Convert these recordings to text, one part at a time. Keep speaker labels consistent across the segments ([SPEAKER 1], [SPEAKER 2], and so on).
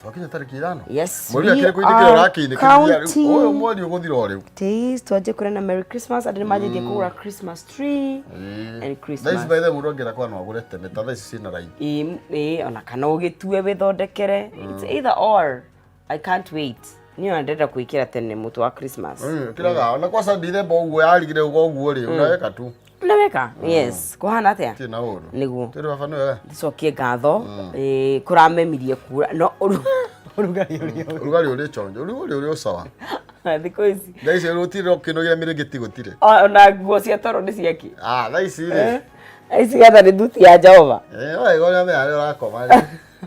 [SPEAKER 1] Twakinya tarĩki 5.
[SPEAKER 2] Yes,
[SPEAKER 1] Mweri
[SPEAKER 2] we
[SPEAKER 1] akĩrĩ kũindĩkĩra
[SPEAKER 2] are
[SPEAKER 1] ũrakĩinĩkĩria
[SPEAKER 2] counting.
[SPEAKER 1] ũyũ mweri ũgũthira o rĩu.
[SPEAKER 2] Days twanjie kũrĩa na Merry Christmas, andũ nĩ manjĩtie kũgũra Christmas tree and
[SPEAKER 1] Thaa ici
[SPEAKER 2] Christmas.
[SPEAKER 1] by the way mũndũ angĩenda kwa no agũre tene ta thaa ici ciĩna raithi.
[SPEAKER 2] Ĩĩ, ona kana ũgĩtue wĩthondekere. It's either or. I can't wait. Niĩ ona ndĩrenda gwĩkĩra tene mũtĩ wa Christmas.
[SPEAKER 1] Kĩraga ona kwa Dithemba ũguo yarigire ũguo ũguo rĩ unaweka tu.
[SPEAKER 2] Naweka? Yes. Kũhana atĩa?
[SPEAKER 1] Tirĩ na ũru.
[SPEAKER 2] Nĩguo.
[SPEAKER 1] Tũrĩ baba nĩ wega.
[SPEAKER 2] Tũcokie ngatho. Ĩĩ, kũramemirie kura no ũrugarĩ ũrĩa
[SPEAKER 1] Ũrugarĩ ũrĩ chonjo, ũrugarĩ ũrĩ o sawa.
[SPEAKER 2] Thikũ ici.
[SPEAKER 1] Thaa ici gũtirĩ ũkĩnogera mĩrĩngĩti gũtirĩ.
[SPEAKER 2] Ona nguo cia toro nĩ ciaki.
[SPEAKER 1] Ah, thaa ici rĩ.
[SPEAKER 2] Ici gatha nĩ thuti ya Jehova.
[SPEAKER 1] Eh, wega ũrĩa amenya harĩa ũrakoma rĩ.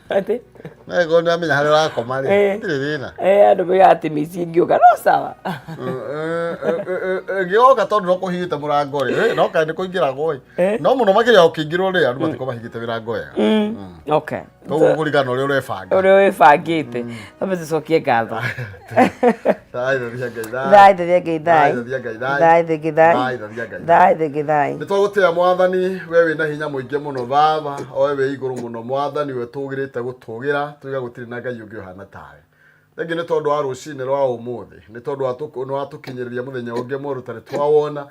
[SPEAKER 2] Atĩ?
[SPEAKER 1] Wega ũrĩa amenya harĩa ũrakoma rĩ. Gũtirĩ thĩna.
[SPEAKER 2] Eh, andũ moigaga atĩ mĩciĩ ĩngĩũka no sawa.
[SPEAKER 1] Ĩngĩoka tondũ no kũhingĩte mũrango rĩ, no kaĩ nĩ kũingĩragwo ĩ. No mũno makĩria ũkĩingĩrwo rĩ, andũ matikorwo mahingĩte mĩrango wega.
[SPEAKER 2] Okay.
[SPEAKER 1] Koguo kũringana na ũrĩa ũrebanga.
[SPEAKER 2] Ũrĩa wĩbangĩte. Twambe tũcokie ngatho.
[SPEAKER 1] Thai thathia Ngai
[SPEAKER 2] thai. Thai thathia Ngai thai.
[SPEAKER 1] Thai thathia Ngai thai.
[SPEAKER 2] Thai thathia thai.
[SPEAKER 1] Thai thathia Ngai.
[SPEAKER 2] Thai thathia thai.
[SPEAKER 1] Nĩ twagũtĩĩa Mwathani, we wĩna hinya mũingĩ mũno Baba, o we wĩ igũrũ mũno Mwathani, we ũtũgĩrĩte gũtũgĩra, tuiga gũtirĩ na Ngai ũngĩ ũhana tawe. Thengiũ nĩ tondũ wa rũcinĩ rwa ũmũthĩ, nĩ tondũ nĩ watũkinyĩrĩria mũthenya ũngĩ mwerũ ũtarĩ twawona,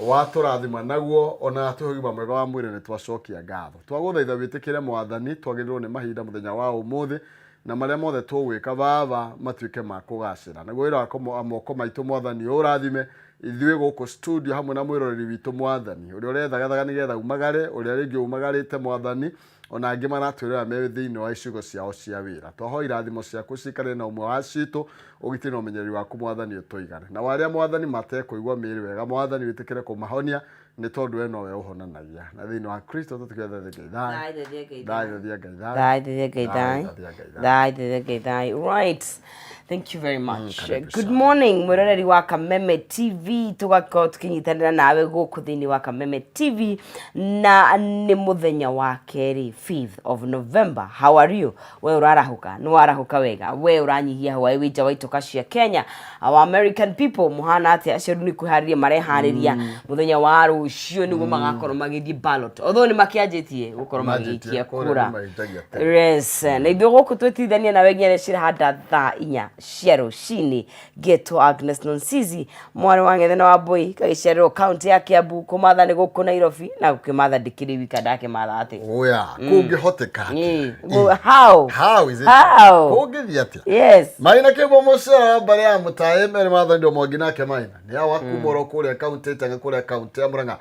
[SPEAKER 1] watũrathima naguo, ona watũhe ũgima mwega wa mwĩrĩ nĩ twacokia ngatho. Twagũthaitha wĩtĩkĩre Mwathani, twagĩrĩrwo nĩ mahinda mũthenya wa ũmũthĩ, na marĩa mothe tũgwĩka Baba matuĩke ma kũgacĩra. Naguo wĩra wa moko maitũ Mwathani ũũrathime, ithuĩ gũkũ studio hamwe na mwĩroreri witũ Mwathani, ũrĩa ũrethagathaga nĩgetha umagare, ũrĩa rĩngĩ umagarĩte Mwathani, ona angĩ maratwĩrora me thĩinĩ wa icigo ciao cia wĩra. Twahoya irathimo ciaku cikare na ũmwe wa citũ, ũgitĩri na ũmenyereri waku Mwathani ũtũigane. Nao arĩa Mwathani matekũigua mĩĩrĩ wega Mwathani wĩtĩkĩre kũmahonia, nĩ tondũ we nowe ũhonanagia. Na thĩinĩ wa Kristo tũtũkĩothe Ngai thayũ.
[SPEAKER 2] Thayũ
[SPEAKER 1] Thayũ thathia Ngai thayũ.
[SPEAKER 2] Thayũ thathia Ngai
[SPEAKER 1] Thayũ
[SPEAKER 2] thayũ.
[SPEAKER 1] thathia Ngai thayũ.
[SPEAKER 2] Thayũ thathia Ngai thayũ. Right. Thank you very much.
[SPEAKER 1] Karibu
[SPEAKER 2] Good
[SPEAKER 1] sana.
[SPEAKER 2] morning mwĩroreri wa Kameme TV, tũgakorwo tũkĩnyitanĩra nawe gũkũ thĩinĩ wa Kameme TV na nĩ mũthenya wa kerĩ, 5th of November. How are you? We ũrarahũka, nĩ warahũka wega? We ũranyihia hwaĩ wĩ nja wa itoka cia Kenya? Our American people mũhana atĩa? Acio rĩu nĩ kwĩharĩria mareharĩria mũthenya wa rũciũ nĩguo magakorwo magĩthiĩ ballot. Although nĩ makĩanjĩtie gũkorwo
[SPEAKER 1] Manjĩtie
[SPEAKER 2] magĩikia
[SPEAKER 1] kũrĩa
[SPEAKER 2] kura.
[SPEAKER 1] nĩ magĩikagia tene.
[SPEAKER 2] Yes, na ithuĩ gũkũ twĩtithania nawe nginya rĩrĩa cirahanda thaa 4 cia rũcinĩ. Ngetwo Agnes Nonsizi, mwarĩ wa Ng'ethe na wa Mbũi, gagĩciarĩrwo kaũntĩ ya Kiambu, kũmatha nĩ gũkũ Nairobi, na gũkĩmatha ndĩkĩrĩ wika ndakĩmatha atĩ.
[SPEAKER 1] Oya, kũngĩhoteka atĩa?
[SPEAKER 2] How?
[SPEAKER 1] How is it?
[SPEAKER 2] How?
[SPEAKER 1] Kũngĩthiĩ atĩa?
[SPEAKER 2] Yes.
[SPEAKER 1] Maina kĩmbo mũcera wa mbarĩ ya mũtaĩ mere mathani ndo mwangi nake Maina nĩ awa kuma oro kũrĩa kaunti Ĩtanga kũrĩa kaunti ya Murang'a.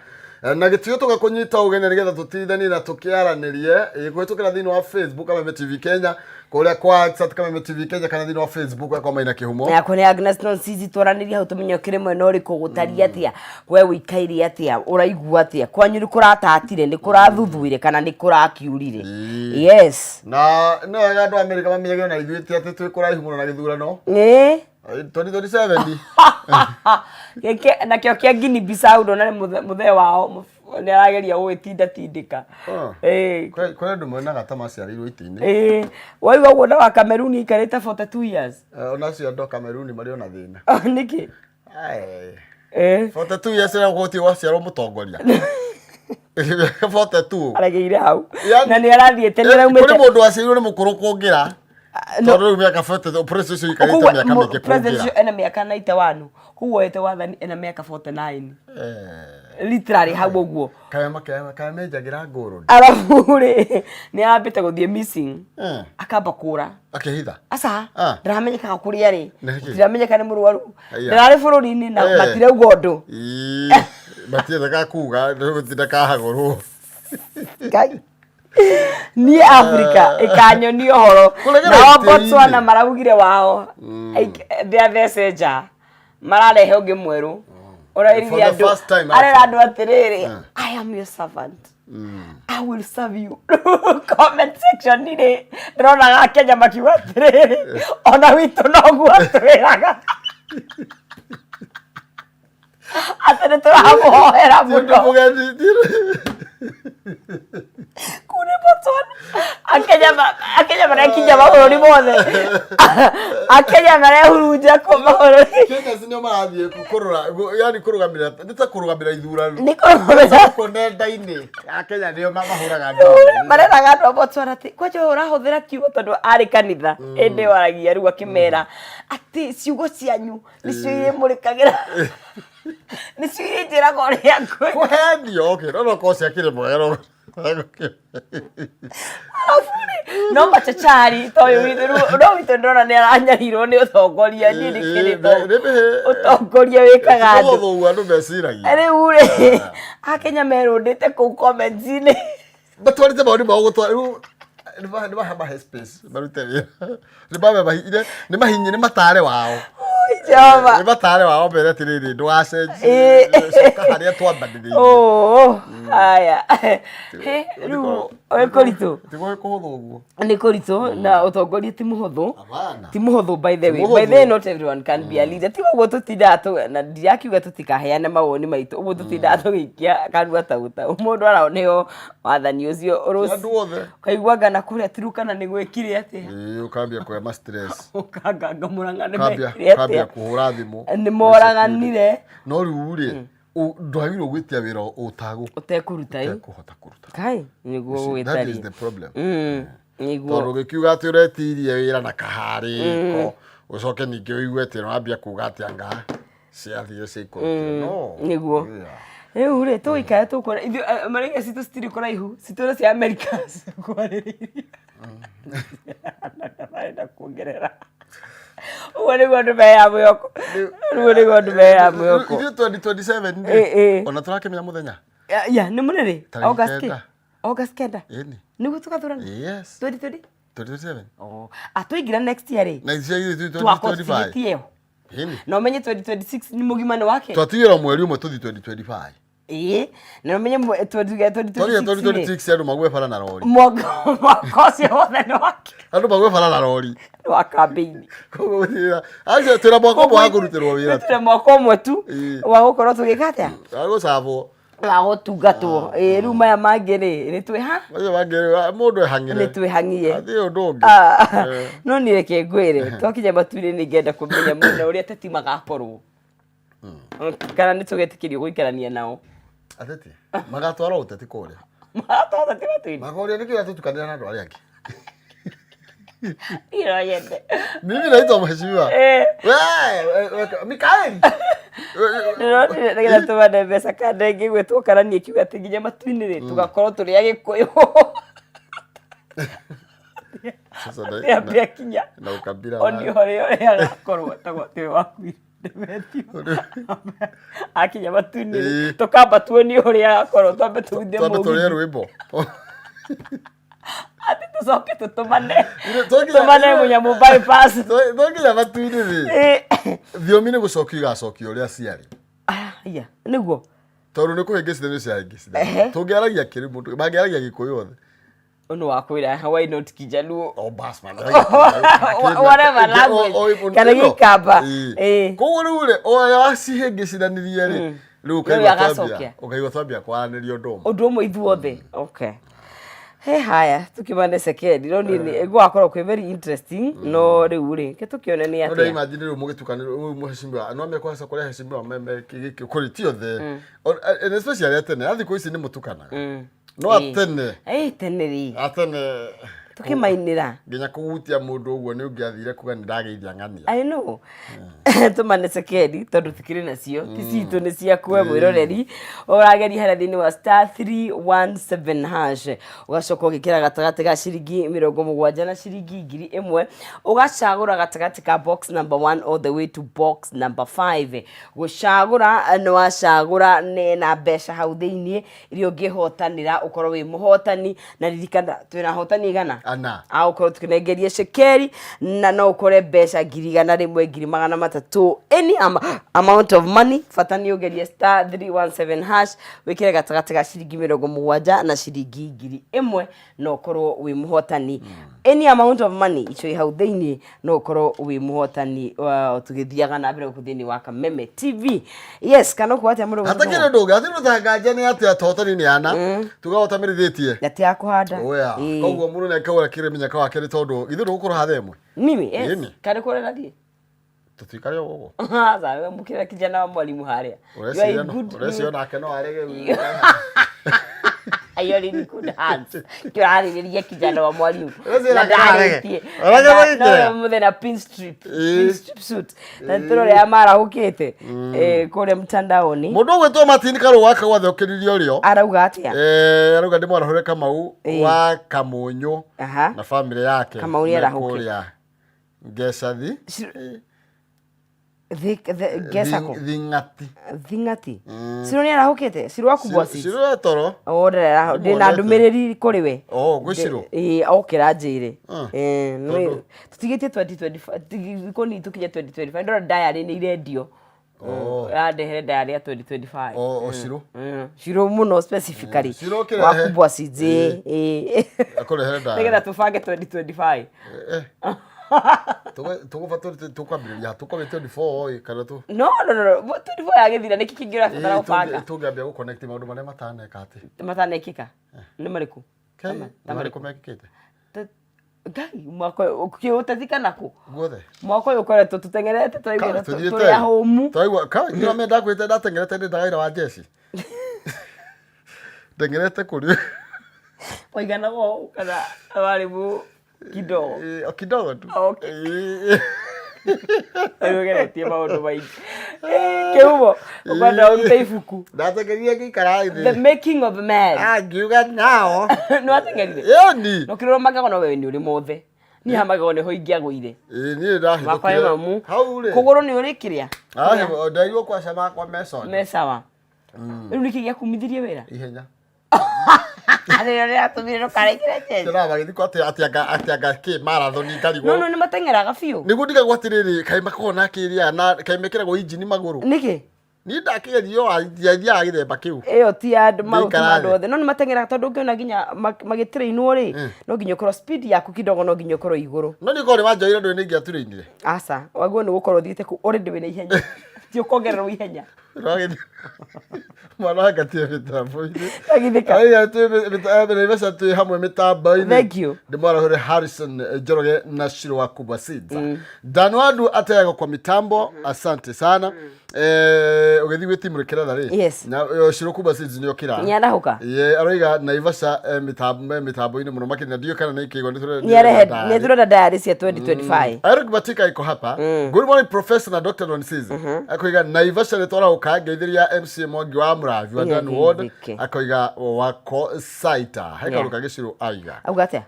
[SPEAKER 1] Na gĩtĩo tũgakũnyita ũgeni nĩgetha tũtithanie na tũkĩaranĩrie kũhĩtũkĩra thĩinĩ wa Facebook Kameme TV Kenya, kũrĩa kwa WhatsApp Kameme TV Kenya, kana thĩinĩ wa Facebook yakwa Maina Kĩhumo.
[SPEAKER 2] Yakwa nĩ Agnes Nonsizi, twaranĩria hau tũmenye ũkĩrĩ mwena ũrĩkũ, gũtariĩ atĩa, we ũikaire atĩa, ũraigua atĩa, kwanyu nĩ kũratatire, nĩ kũrathuthuire kana nĩ kũrakiurire? Yes.
[SPEAKER 1] Na nĩ wega andũ a Amerika mamenyage ona ithuĩ ti atĩ twĩ kũraihu mũno na gĩthurano. 2027.
[SPEAKER 2] Gĩkĩ nakĩo kĩa Guinea Bissau ndona nĩ mũthee wao nĩ arageria gũgĩtindatindĩka.
[SPEAKER 1] Kwĩ andũ monaga ta maciarĩirwo itĩ-inĩ.
[SPEAKER 2] Ĩĩ, waigua ũguo na wa Cameroon aikarĩte 42 years.
[SPEAKER 1] Ona acio andũ a Cameroon marĩ ona thĩna.
[SPEAKER 2] Nĩkĩ?
[SPEAKER 1] Ai. 42 years ĩrĩa gũtirĩ waciarwo mũtongoria. 42.
[SPEAKER 2] Aregeire hau.
[SPEAKER 1] Yaani-
[SPEAKER 2] Na nĩ arathiĩte nĩ
[SPEAKER 1] Kũrĩ
[SPEAKER 2] araumĩte.
[SPEAKER 1] mũndũ waciarirwo nĩ mũkũrũ kũngĩra. Tondũ rĩu mĩaka 42 president ũcio aikarĩte
[SPEAKER 2] Koguo
[SPEAKER 1] mĩaka mĩingĩ
[SPEAKER 2] president
[SPEAKER 1] kũngĩra.
[SPEAKER 2] ũcio ena mĩaka 91, koguo oete wathani ena mĩaka 49. Literally hau ũguo.
[SPEAKER 1] Kaĩ menjagĩra ngũrũ.
[SPEAKER 2] Arabu rĩ, nĩ arambĩte gũthiĩ missing. Akamba kũra.
[SPEAKER 1] Akĩhitha.
[SPEAKER 2] Aca,
[SPEAKER 1] Ah.
[SPEAKER 2] ndaramenyekaga kũrĩa arĩ.
[SPEAKER 1] Nĩkĩ?
[SPEAKER 2] Ndiramenyeka nĩ mũrwaru.
[SPEAKER 1] Aya.
[SPEAKER 2] Ndararĩ bũrũri-inĩ na matirauga ũndũ.
[SPEAKER 1] Ii, matiendaga kuga gũtinda kahagũrwo.
[SPEAKER 2] Ngai. Niĩ Africa ĩkanyonia ũhoro.
[SPEAKER 1] Kũregera
[SPEAKER 2] Nao
[SPEAKER 1] itĩ-inĩ.
[SPEAKER 2] Botswana maraugire wao. They are the messenger. Mararehe ũngĩ mwerũ. Ũrairire
[SPEAKER 1] For the
[SPEAKER 2] andũ.
[SPEAKER 1] first time,
[SPEAKER 2] Arera
[SPEAKER 1] actually.
[SPEAKER 2] andũ atĩrĩrĩ, I am your servant. I will serve you. Comment section rĩ, ndĩronaga Kenya makiuga atĩrĩrĩ, ona witũ noguo atwĩraga. Atĩ nĩ tũramũhoera
[SPEAKER 1] Ti ũndũ
[SPEAKER 2] mũno.
[SPEAKER 1] mũgeni.
[SPEAKER 2] Kũu nĩ Botswana. Akenya Akenya marekinya mabũrũri mothe. Akenya marehurunja kũ mabũrũri.
[SPEAKER 1] Kenyans nĩo marathiĩ kũrora yani kũrũgamĩrĩra nĩ ta kũrũgamĩrĩra ithurano.
[SPEAKER 2] Nĩ kũrũgamĩrĩra.
[SPEAKER 1] Gũkũ nenda-inĩ Akenya nĩo mahũraga ndoo.
[SPEAKER 2] Mareraga andũ a Botswana atĩ kwanja ũyũ ũrahũthĩra kiugo tondũ arĩ kanitha ĩndĩ ĩyo aragia rĩu akĩmera atĩ ciugo cianyu nĩcio irĩmũrĩkagĩra nĩcio irĩnjĩraga ũrĩa ngwĩka.
[SPEAKER 1] Kũhenio okay no no korwo ciakĩrĩ mwega no
[SPEAKER 2] Arabu rĩ, no machachari ta ũyũ witũ rĩu no witũ ndĩrona nĩ aranyarirwo nĩ ũtongoria niĩ ndikĩrĩ ũtongoria wĩkaga andũ
[SPEAKER 1] Ũguo andũ meciragia.
[SPEAKER 2] Rĩu rĩ, akenya merũndĩte kũu comments-inĩ.
[SPEAKER 1] Matwarĩte maũndũ mao gũtwara rĩu nĩ mahe space marute wĩra. Nĩ mahinye nĩ matare wao.
[SPEAKER 2] Oi, Jehova.
[SPEAKER 1] Nĩ matare wao mere atĩrĩrĩ ndũgacenjie. Coka harĩa twambanĩrĩirie.
[SPEAKER 2] Oh, haya. He, rĩu nĩ kũritũ.
[SPEAKER 1] Ti kũhũthũ ũguo.
[SPEAKER 2] Nĩ kũritũ na ũtongoria ti mũhũthũ.
[SPEAKER 1] Hapana.
[SPEAKER 2] Ti mũhũthũ by the way.
[SPEAKER 1] Ti
[SPEAKER 2] By the way
[SPEAKER 1] mũhũthũ.
[SPEAKER 2] not everyone can be a leader. Ti ũguo tũtindaga tũ na ndirakiuga tũtikaheane mawoni maitũ. Ũguo tũtindaga tũgĩikia kanua ta ũta. Mũndũ aroneo wathani ũcio
[SPEAKER 1] Ti andũ othe.
[SPEAKER 2] Ũkaigua ngana kũrĩa Turukana nĩ gwĩkire atĩa.
[SPEAKER 1] Ĩĩ ũkambia kũhe ma stress.
[SPEAKER 2] Ũkanganga Mũrang'a nĩ
[SPEAKER 1] Ũkambia
[SPEAKER 2] mekire
[SPEAKER 1] ũkambia
[SPEAKER 2] atĩa.
[SPEAKER 1] kũhũra thimũ.
[SPEAKER 2] Nĩ moraganire.
[SPEAKER 1] No rĩu rĩ ndwagĩrĩirwo gwĩtia wĩra ũtagũ
[SPEAKER 2] Ũtekũruta ĩ.
[SPEAKER 1] ũtekũhota kũruta.
[SPEAKER 2] Kai nĩguo
[SPEAKER 1] That is
[SPEAKER 2] gũgĩtariĩ.
[SPEAKER 1] the problem.
[SPEAKER 2] Nĩguo.
[SPEAKER 1] Tondũ ũgĩkiuga atĩ ũretirie wĩra na kaharĩko ũcoke ningĩ ũigue atĩ nĩwambia kuga atĩ anga ciathire ciaikũrũkire. No.
[SPEAKER 2] Nĩguo.
[SPEAKER 1] Yeah.
[SPEAKER 2] Rĩu rĩ tũgũikara tũkuona ithuĩ marĩga citũ citirĩ kũraihu citũ na cia Amerika cikwarĩrĩirie. Marenda kuongerera. Ũguo nĩguo andũ meya mwĩhoko. Ũguo nĩguo andũ meya mwĩhoko.
[SPEAKER 1] Ithuĩ 2027
[SPEAKER 2] Ĩ,
[SPEAKER 1] rĩ
[SPEAKER 2] ĩ.
[SPEAKER 1] ona tũrakĩmenya mũthenya.
[SPEAKER 2] Ya nĩ mũrĩrĩ.
[SPEAKER 1] Tarĩki
[SPEAKER 2] August kĩ?
[SPEAKER 1] kenda.
[SPEAKER 2] August kenda.
[SPEAKER 1] Ĩni.
[SPEAKER 2] Nĩguo tũgathurana.
[SPEAKER 1] Yes.
[SPEAKER 2] 2020.
[SPEAKER 1] 2027.
[SPEAKER 2] Oh. Ah, twaingĩra next year rĩ.
[SPEAKER 1] Na ithuĩ 2025.
[SPEAKER 2] Twakorwo tũtigĩtie ĩyo.
[SPEAKER 1] Ĩni.
[SPEAKER 2] Na ũmenye 2026 nĩ mũgima nĩ wake.
[SPEAKER 1] Twatigĩrwo mweri ũmwe tũthiĩ 2025.
[SPEAKER 2] Ĩĩ. Na ũmenye
[SPEAKER 1] 2026
[SPEAKER 2] 2026 rĩ.
[SPEAKER 1] 2026 andũ magwe bara na rori.
[SPEAKER 2] Mwaka mwaka ũcio wothe nĩ wake.
[SPEAKER 1] Andũ magwe bara na rori.
[SPEAKER 2] Nĩ wa kambĩini.
[SPEAKER 1] Koguo gũtirĩ acio twĩna mwaka ũmwe wa kũrutĩrwo wĩra tu.
[SPEAKER 2] Twĩna mwaka ũmwe tu
[SPEAKER 1] Ĩĩ.
[SPEAKER 2] wa gũkorwo tũgĩka atĩa?
[SPEAKER 1] Wa gũcabwo.
[SPEAKER 2] Wa gũtungatwo. Ĩĩ rĩu maya mangĩ rĩ nĩ twĩha
[SPEAKER 1] Macio mangĩ mũndũ ehang'ire.
[SPEAKER 2] nĩ twĩhang'ie.
[SPEAKER 1] Athiĩ ũndũ ũngĩ.
[SPEAKER 2] Ah, no niĩ reke ngwĩre twakinya matu-inĩ nĩ ngenda kũmenya mũno ũrĩa ateti magakorwo kana nĩ tũgetĩkĩrio gũikarania nao.
[SPEAKER 1] Ateti magatwara ũteti kũrĩa.
[SPEAKER 2] Magatwara ũteti matu-inĩ.
[SPEAKER 1] Makoria nĩkĩ ũratũtukanĩra na andũ arĩa angĩ.
[SPEAKER 2] Niĩ no nyende.
[SPEAKER 1] Mimi naitwa mheshimiwa.
[SPEAKER 2] Eh.
[SPEAKER 1] We, Mikaeli.
[SPEAKER 2] Ndĩronire nĩgetha tũmane mbeca kana ĩngĩ gwĩtwo kana niĩ kiuga atĩ nginya matu-inĩ rĩ tũgakorwo tũrĩ agĩkũyũ.
[SPEAKER 1] Sasa
[SPEAKER 2] Atĩ ambe akinya
[SPEAKER 1] na ukabila
[SPEAKER 2] onio ũrĩa ũrĩa agakorwo etagwo atĩ ũyũ wakuire Demetio. Akinya matu-inĩ rĩ
[SPEAKER 1] Ĩĩ.
[SPEAKER 2] tũkamba tuonio ũrĩa agakorwo twambe tũgithie
[SPEAKER 1] Twambe tũrĩe
[SPEAKER 2] mũgithi.
[SPEAKER 1] rwĩmbo.
[SPEAKER 2] Atĩ tũcoke tũtũmane
[SPEAKER 1] Tũmane
[SPEAKER 2] tũmane mũnyamũ bypass.
[SPEAKER 1] Twakinya matu-inĩ rĩ
[SPEAKER 2] Ĩĩ.
[SPEAKER 1] thiomi nĩ gũcokio igacokio ũrĩa ciarĩ.
[SPEAKER 2] Ah, iya nĩguo.
[SPEAKER 1] Tondũ nĩ kũhĩngĩcithanio ciahĩngĩcithanio.
[SPEAKER 2] Ehe.
[SPEAKER 1] Tũngĩaragia kĩrĩ mũndũ mangĩaragia gĩkũyũ othe.
[SPEAKER 2] Ũndũ wa kwĩra why not Kijaluo?
[SPEAKER 1] Oh, bas man.
[SPEAKER 2] Whatever language. Kana Gĩkamba. Ĩĩ.
[SPEAKER 1] Koguo rĩu rĩ o ũrĩa wacihĩngĩcithanirie rĩ rĩu
[SPEAKER 2] Rĩu
[SPEAKER 1] ũkaigua
[SPEAKER 2] agacokia.
[SPEAKER 1] twambia ũkaigua twambia kwaranĩria ũndũ ũmwe.
[SPEAKER 2] Ũndũ ũmwe ithuothe. Okay. He haya tukimane sekendi no niĩ nĩ gũgakorwo kwĩ very interesting no rĩu rĩ ke tũkĩone nĩ
[SPEAKER 1] No ndĩ
[SPEAKER 2] atĩa.
[SPEAKER 1] imagine rĩu mũgĩtukanĩrwo rĩu mheshimiwa no ambe kwaca kũrĩa heshimiwa meme gĩkĩ kũrĩ ti othe. And especially atene a thikũ ici nĩ mũtukanaga. No atene
[SPEAKER 2] Ĩ tene rĩ
[SPEAKER 1] atene
[SPEAKER 2] tũkĩmainĩra.
[SPEAKER 1] nginya kũhutia mũndũ ũguo nĩ ũngĩathire kuga nĩ ndageithia ng'ania.
[SPEAKER 2] I know. Tũmane sekendi tondũ tikĩrĩ nacio ti citũ nĩ ciaku we mwĩroreri ũrageria harĩa thĩinĩ wa star 317 hash ũgacoka ũgĩkĩra gatagatĩ ga ciringi 70 na ciringi 1000 ũgacagũra gatagatĩ ka box number 1 all the way to box number 5 gũcagũra nĩ wacagũra nĩ na mbeca hau thĩinĩ iria ũngĩhotanĩra ũkorwo wĩ mũhotani na ririkana twĩna ahotani igana
[SPEAKER 1] Ana.
[SPEAKER 2] agũkorwo tũkĩnengeria cekeri na no ũkore mbeca 100,000 300,000 any amount of money bata nĩ ũgerie star 317 hash wĩkĩre gatagatĩ ga ciringi 70 na ciringi 1000 na ũkorwo wĩ mũhotani. Any amount of money icio i hau thĩinĩ no ũkorwo wĩ mũhotani tũgĩthiaga na mbere gũkũ thĩinĩ wa Kameme TV. Yes, kana ũkuga atĩa mũndũ
[SPEAKER 1] Hatakĩrĩ ũndũ ũngĩ, hatirĩ ũndũ ta nganja nĩ atĩ atahotani nĩ ana tugahota mĩrithĩtie.
[SPEAKER 2] Na ti ya kũhanda.
[SPEAKER 1] Oya.
[SPEAKER 2] Ĩĩ.
[SPEAKER 1] Koguo mũndũ nĩ akĩgũra kĩrĩmĩnyaka wake nĩ tondũ ithuĩ ndũgũkorwo hatha ĩmwe.
[SPEAKER 2] Mimi, yes.
[SPEAKER 1] Ĩni.
[SPEAKER 2] Kana kũrĩa nathiĩ.
[SPEAKER 1] Tũtikare o ũguo.
[SPEAKER 2] Aca, we mũkĩra kijana wa mwalimu harĩa. You are in
[SPEAKER 1] Ũreciria no-
[SPEAKER 2] good-
[SPEAKER 1] ũreciria nake no arege.
[SPEAKER 2] You are in good hands. Kĩrarĩrĩria kijana wa mwalimu.
[SPEAKER 1] Ũreciria
[SPEAKER 2] Na
[SPEAKER 1] nake no arege.
[SPEAKER 2] ndarĩtie.
[SPEAKER 1] Arege
[SPEAKER 2] Na-
[SPEAKER 1] gũgĩkĩra.
[SPEAKER 2] no mũthenya pinstripe.
[SPEAKER 1] Ĩĩ.
[SPEAKER 2] Pinstripe suit. Na nĩtũrorĩa marahũkĩte. Kũrĩa mtandaoni.
[SPEAKER 1] Mũndũ ũgwĩtwo Martin Karũa akauga thokĩririe ũrĩo.
[SPEAKER 2] Arauga atĩa?
[SPEAKER 1] Arauga ndĩmwarahũre Kamau wa Kamũnyũ na bamĩrĩ yake.
[SPEAKER 2] Kamau
[SPEAKER 1] me
[SPEAKER 2] nĩarahũke.
[SPEAKER 1] kũrĩa Ngecathi.
[SPEAKER 2] Ngesako.
[SPEAKER 1] Thing'ati.
[SPEAKER 2] Thing'ati. Ciro nĩ arahũkĩte? Ciro wa Kubwa Seeds?
[SPEAKER 1] Ciro e toro.
[SPEAKER 2] O ndĩna
[SPEAKER 1] Ndĩmuonete.
[SPEAKER 2] ndũmĩrĩri kũrĩ we.
[SPEAKER 1] Oh, gwĩ Ciro?
[SPEAKER 2] Ĩĩ, okĩra njĩre.
[SPEAKER 1] Tondũ?
[SPEAKER 2] Tũtigĩtie 2025, thikũ nini tũkinye 2025. Ndĩrona diary nĩ irendio.
[SPEAKER 1] Oh.
[SPEAKER 2] Yandehere diary ya 2025.
[SPEAKER 1] O Ciro.
[SPEAKER 2] Ciro mũno specifically.
[SPEAKER 1] Ciro ũkĩrehe.
[SPEAKER 2] Wa Kubwa Seeds, ĩĩ. Ĩĩ.
[SPEAKER 1] Akũrehere diary.
[SPEAKER 2] Nĩgetha tũbange 2025.
[SPEAKER 1] Tũgũbata tũkwambĩrĩria tũkwambia 24 ĩ kana tũ
[SPEAKER 2] No, no, no, no. 24 yagĩthira nĩkĩ kĩngĩ ũrabatara gũbanga?
[SPEAKER 1] Tũngĩambia gũconnect maũndũ marĩa mataneka atĩ.
[SPEAKER 2] Matanekĩka? Nĩ marĩkũ?
[SPEAKER 1] Kai, nĩ marĩkũ mekĩkĩte?
[SPEAKER 2] Ngai, mwaka ũyũ kĩũteti kana kũ?
[SPEAKER 1] Guothe.
[SPEAKER 2] Mwaka ũyũ ũkoretwo tũteng'erete twaigua tũrĩ ahũmu.
[SPEAKER 1] Twaigua, kai, nĩ wamenya ndakwĩrĩte ndateng'erete ndĩ ndagaira wa jeshi. Ndeng'erete kũrĩ.
[SPEAKER 2] Waiganaga ũũ kana warĩ mũ kidogo?
[SPEAKER 1] O kidogo tu.
[SPEAKER 2] Okay. Nĩũgeretie maũndũ maingĩ. Kĩhumo, ũkwenda ũrute ibuku.
[SPEAKER 1] Ndateng'erire ngĩikara
[SPEAKER 2] The
[SPEAKER 1] thĩ.
[SPEAKER 2] Making of Man.
[SPEAKER 1] Ah, ngiuga nao.
[SPEAKER 2] Nĩ wateng'erire?
[SPEAKER 1] Ĩni.
[SPEAKER 2] No kĩrora magego no wewe nĩ ũrĩ mothe. Niĩ ha magego nĩho ingĩagũire.
[SPEAKER 1] Ĩĩ, niĩ ndahithũkire.
[SPEAKER 2] Makwa nĩ mamu.
[SPEAKER 1] Hau rĩ.
[SPEAKER 2] Kũgũrũ nĩ ũrĩ kĩrĩa?
[SPEAKER 1] Ah, ndaigua kwaca makwa me conjo.
[SPEAKER 2] Me sawa. Rĩu nĩkĩ gĩakumithirie wĩra?
[SPEAKER 1] Ihenya.
[SPEAKER 2] Rĩrĩa rĩratũmire ndũkaraingĩre jeshi.
[SPEAKER 1] Tena magĩthiĩ kwa atĩ atĩ anga atĩ anga kĩ marathon ngarigwo.
[SPEAKER 2] No no nĩ mateng'eraga biũ.
[SPEAKER 1] Nĩguo ndigagwo atĩrĩrĩ kaĩ makoragwo na kĩrĩa na kaĩ mekĩragwo injini magũrũ.
[SPEAKER 2] Nĩkĩ?
[SPEAKER 1] Niĩ ndakĩgerio ndiathiaga gĩthemba kĩu.
[SPEAKER 2] Ĩyo ti ya andũ maũndũ
[SPEAKER 1] Ndĩikara
[SPEAKER 2] ma andũ
[SPEAKER 1] thĩ.
[SPEAKER 2] othe. No nĩ mateng'eraga tondũ ũngĩona nginya magĩtrainwo rĩ, no nginya ũkorwo speed yaku kidogo no nginya ũkorwo igũrũ.
[SPEAKER 1] No niĩ korwo nĩ wanjoire ndũĩ nĩ ingĩaturĩinire.
[SPEAKER 2] Aca, waguo nĩ gũkorwo ũthiĩte kũu already wĩna ihenya. Ti ũkongererwo ihenya.
[SPEAKER 1] Ũragĩthiĩ mwana wangatie mĩtambo-inĩ.
[SPEAKER 2] Agithĩka.
[SPEAKER 1] Aya twĩ Naivasha twĩ hamwe mĩtambo-inĩ.
[SPEAKER 2] Thank you.
[SPEAKER 1] Ndĩmwarahũre Harrison Njoroge na Shiro wa Kubwa Seeds. Danwadu ateaga kwa mitambo, asante sana. Ũgĩthiĩ gwĩ timu rĩkĩretha rĩ.
[SPEAKER 2] Yes.
[SPEAKER 1] Na Shiro Kubwa Seeds nĩ okĩra.
[SPEAKER 2] Nĩarahũka?
[SPEAKER 1] Ye aroiga Naivasha mĩtambo-inĩ mũno makĩria na ndiũĩ kana nĩ ikĩigua nĩ tũrenda.
[SPEAKER 2] Nĩarehe nĩ tũrenda diary cia 2025.
[SPEAKER 1] Eric Batika iko hapa. Good morning Professor na Dr. Nonsizi. Akoiga Naivasha nĩ twarahũka ngeithĩria MCA Mwangi wa Mũrathi wa Dan Ward.
[SPEAKER 2] Nĩageithĩke.
[SPEAKER 1] Akoiga wako Saita. He
[SPEAKER 2] Yeah.
[SPEAKER 1] kaũndũ kagĩcirũ aiga.
[SPEAKER 2] Auga atĩa?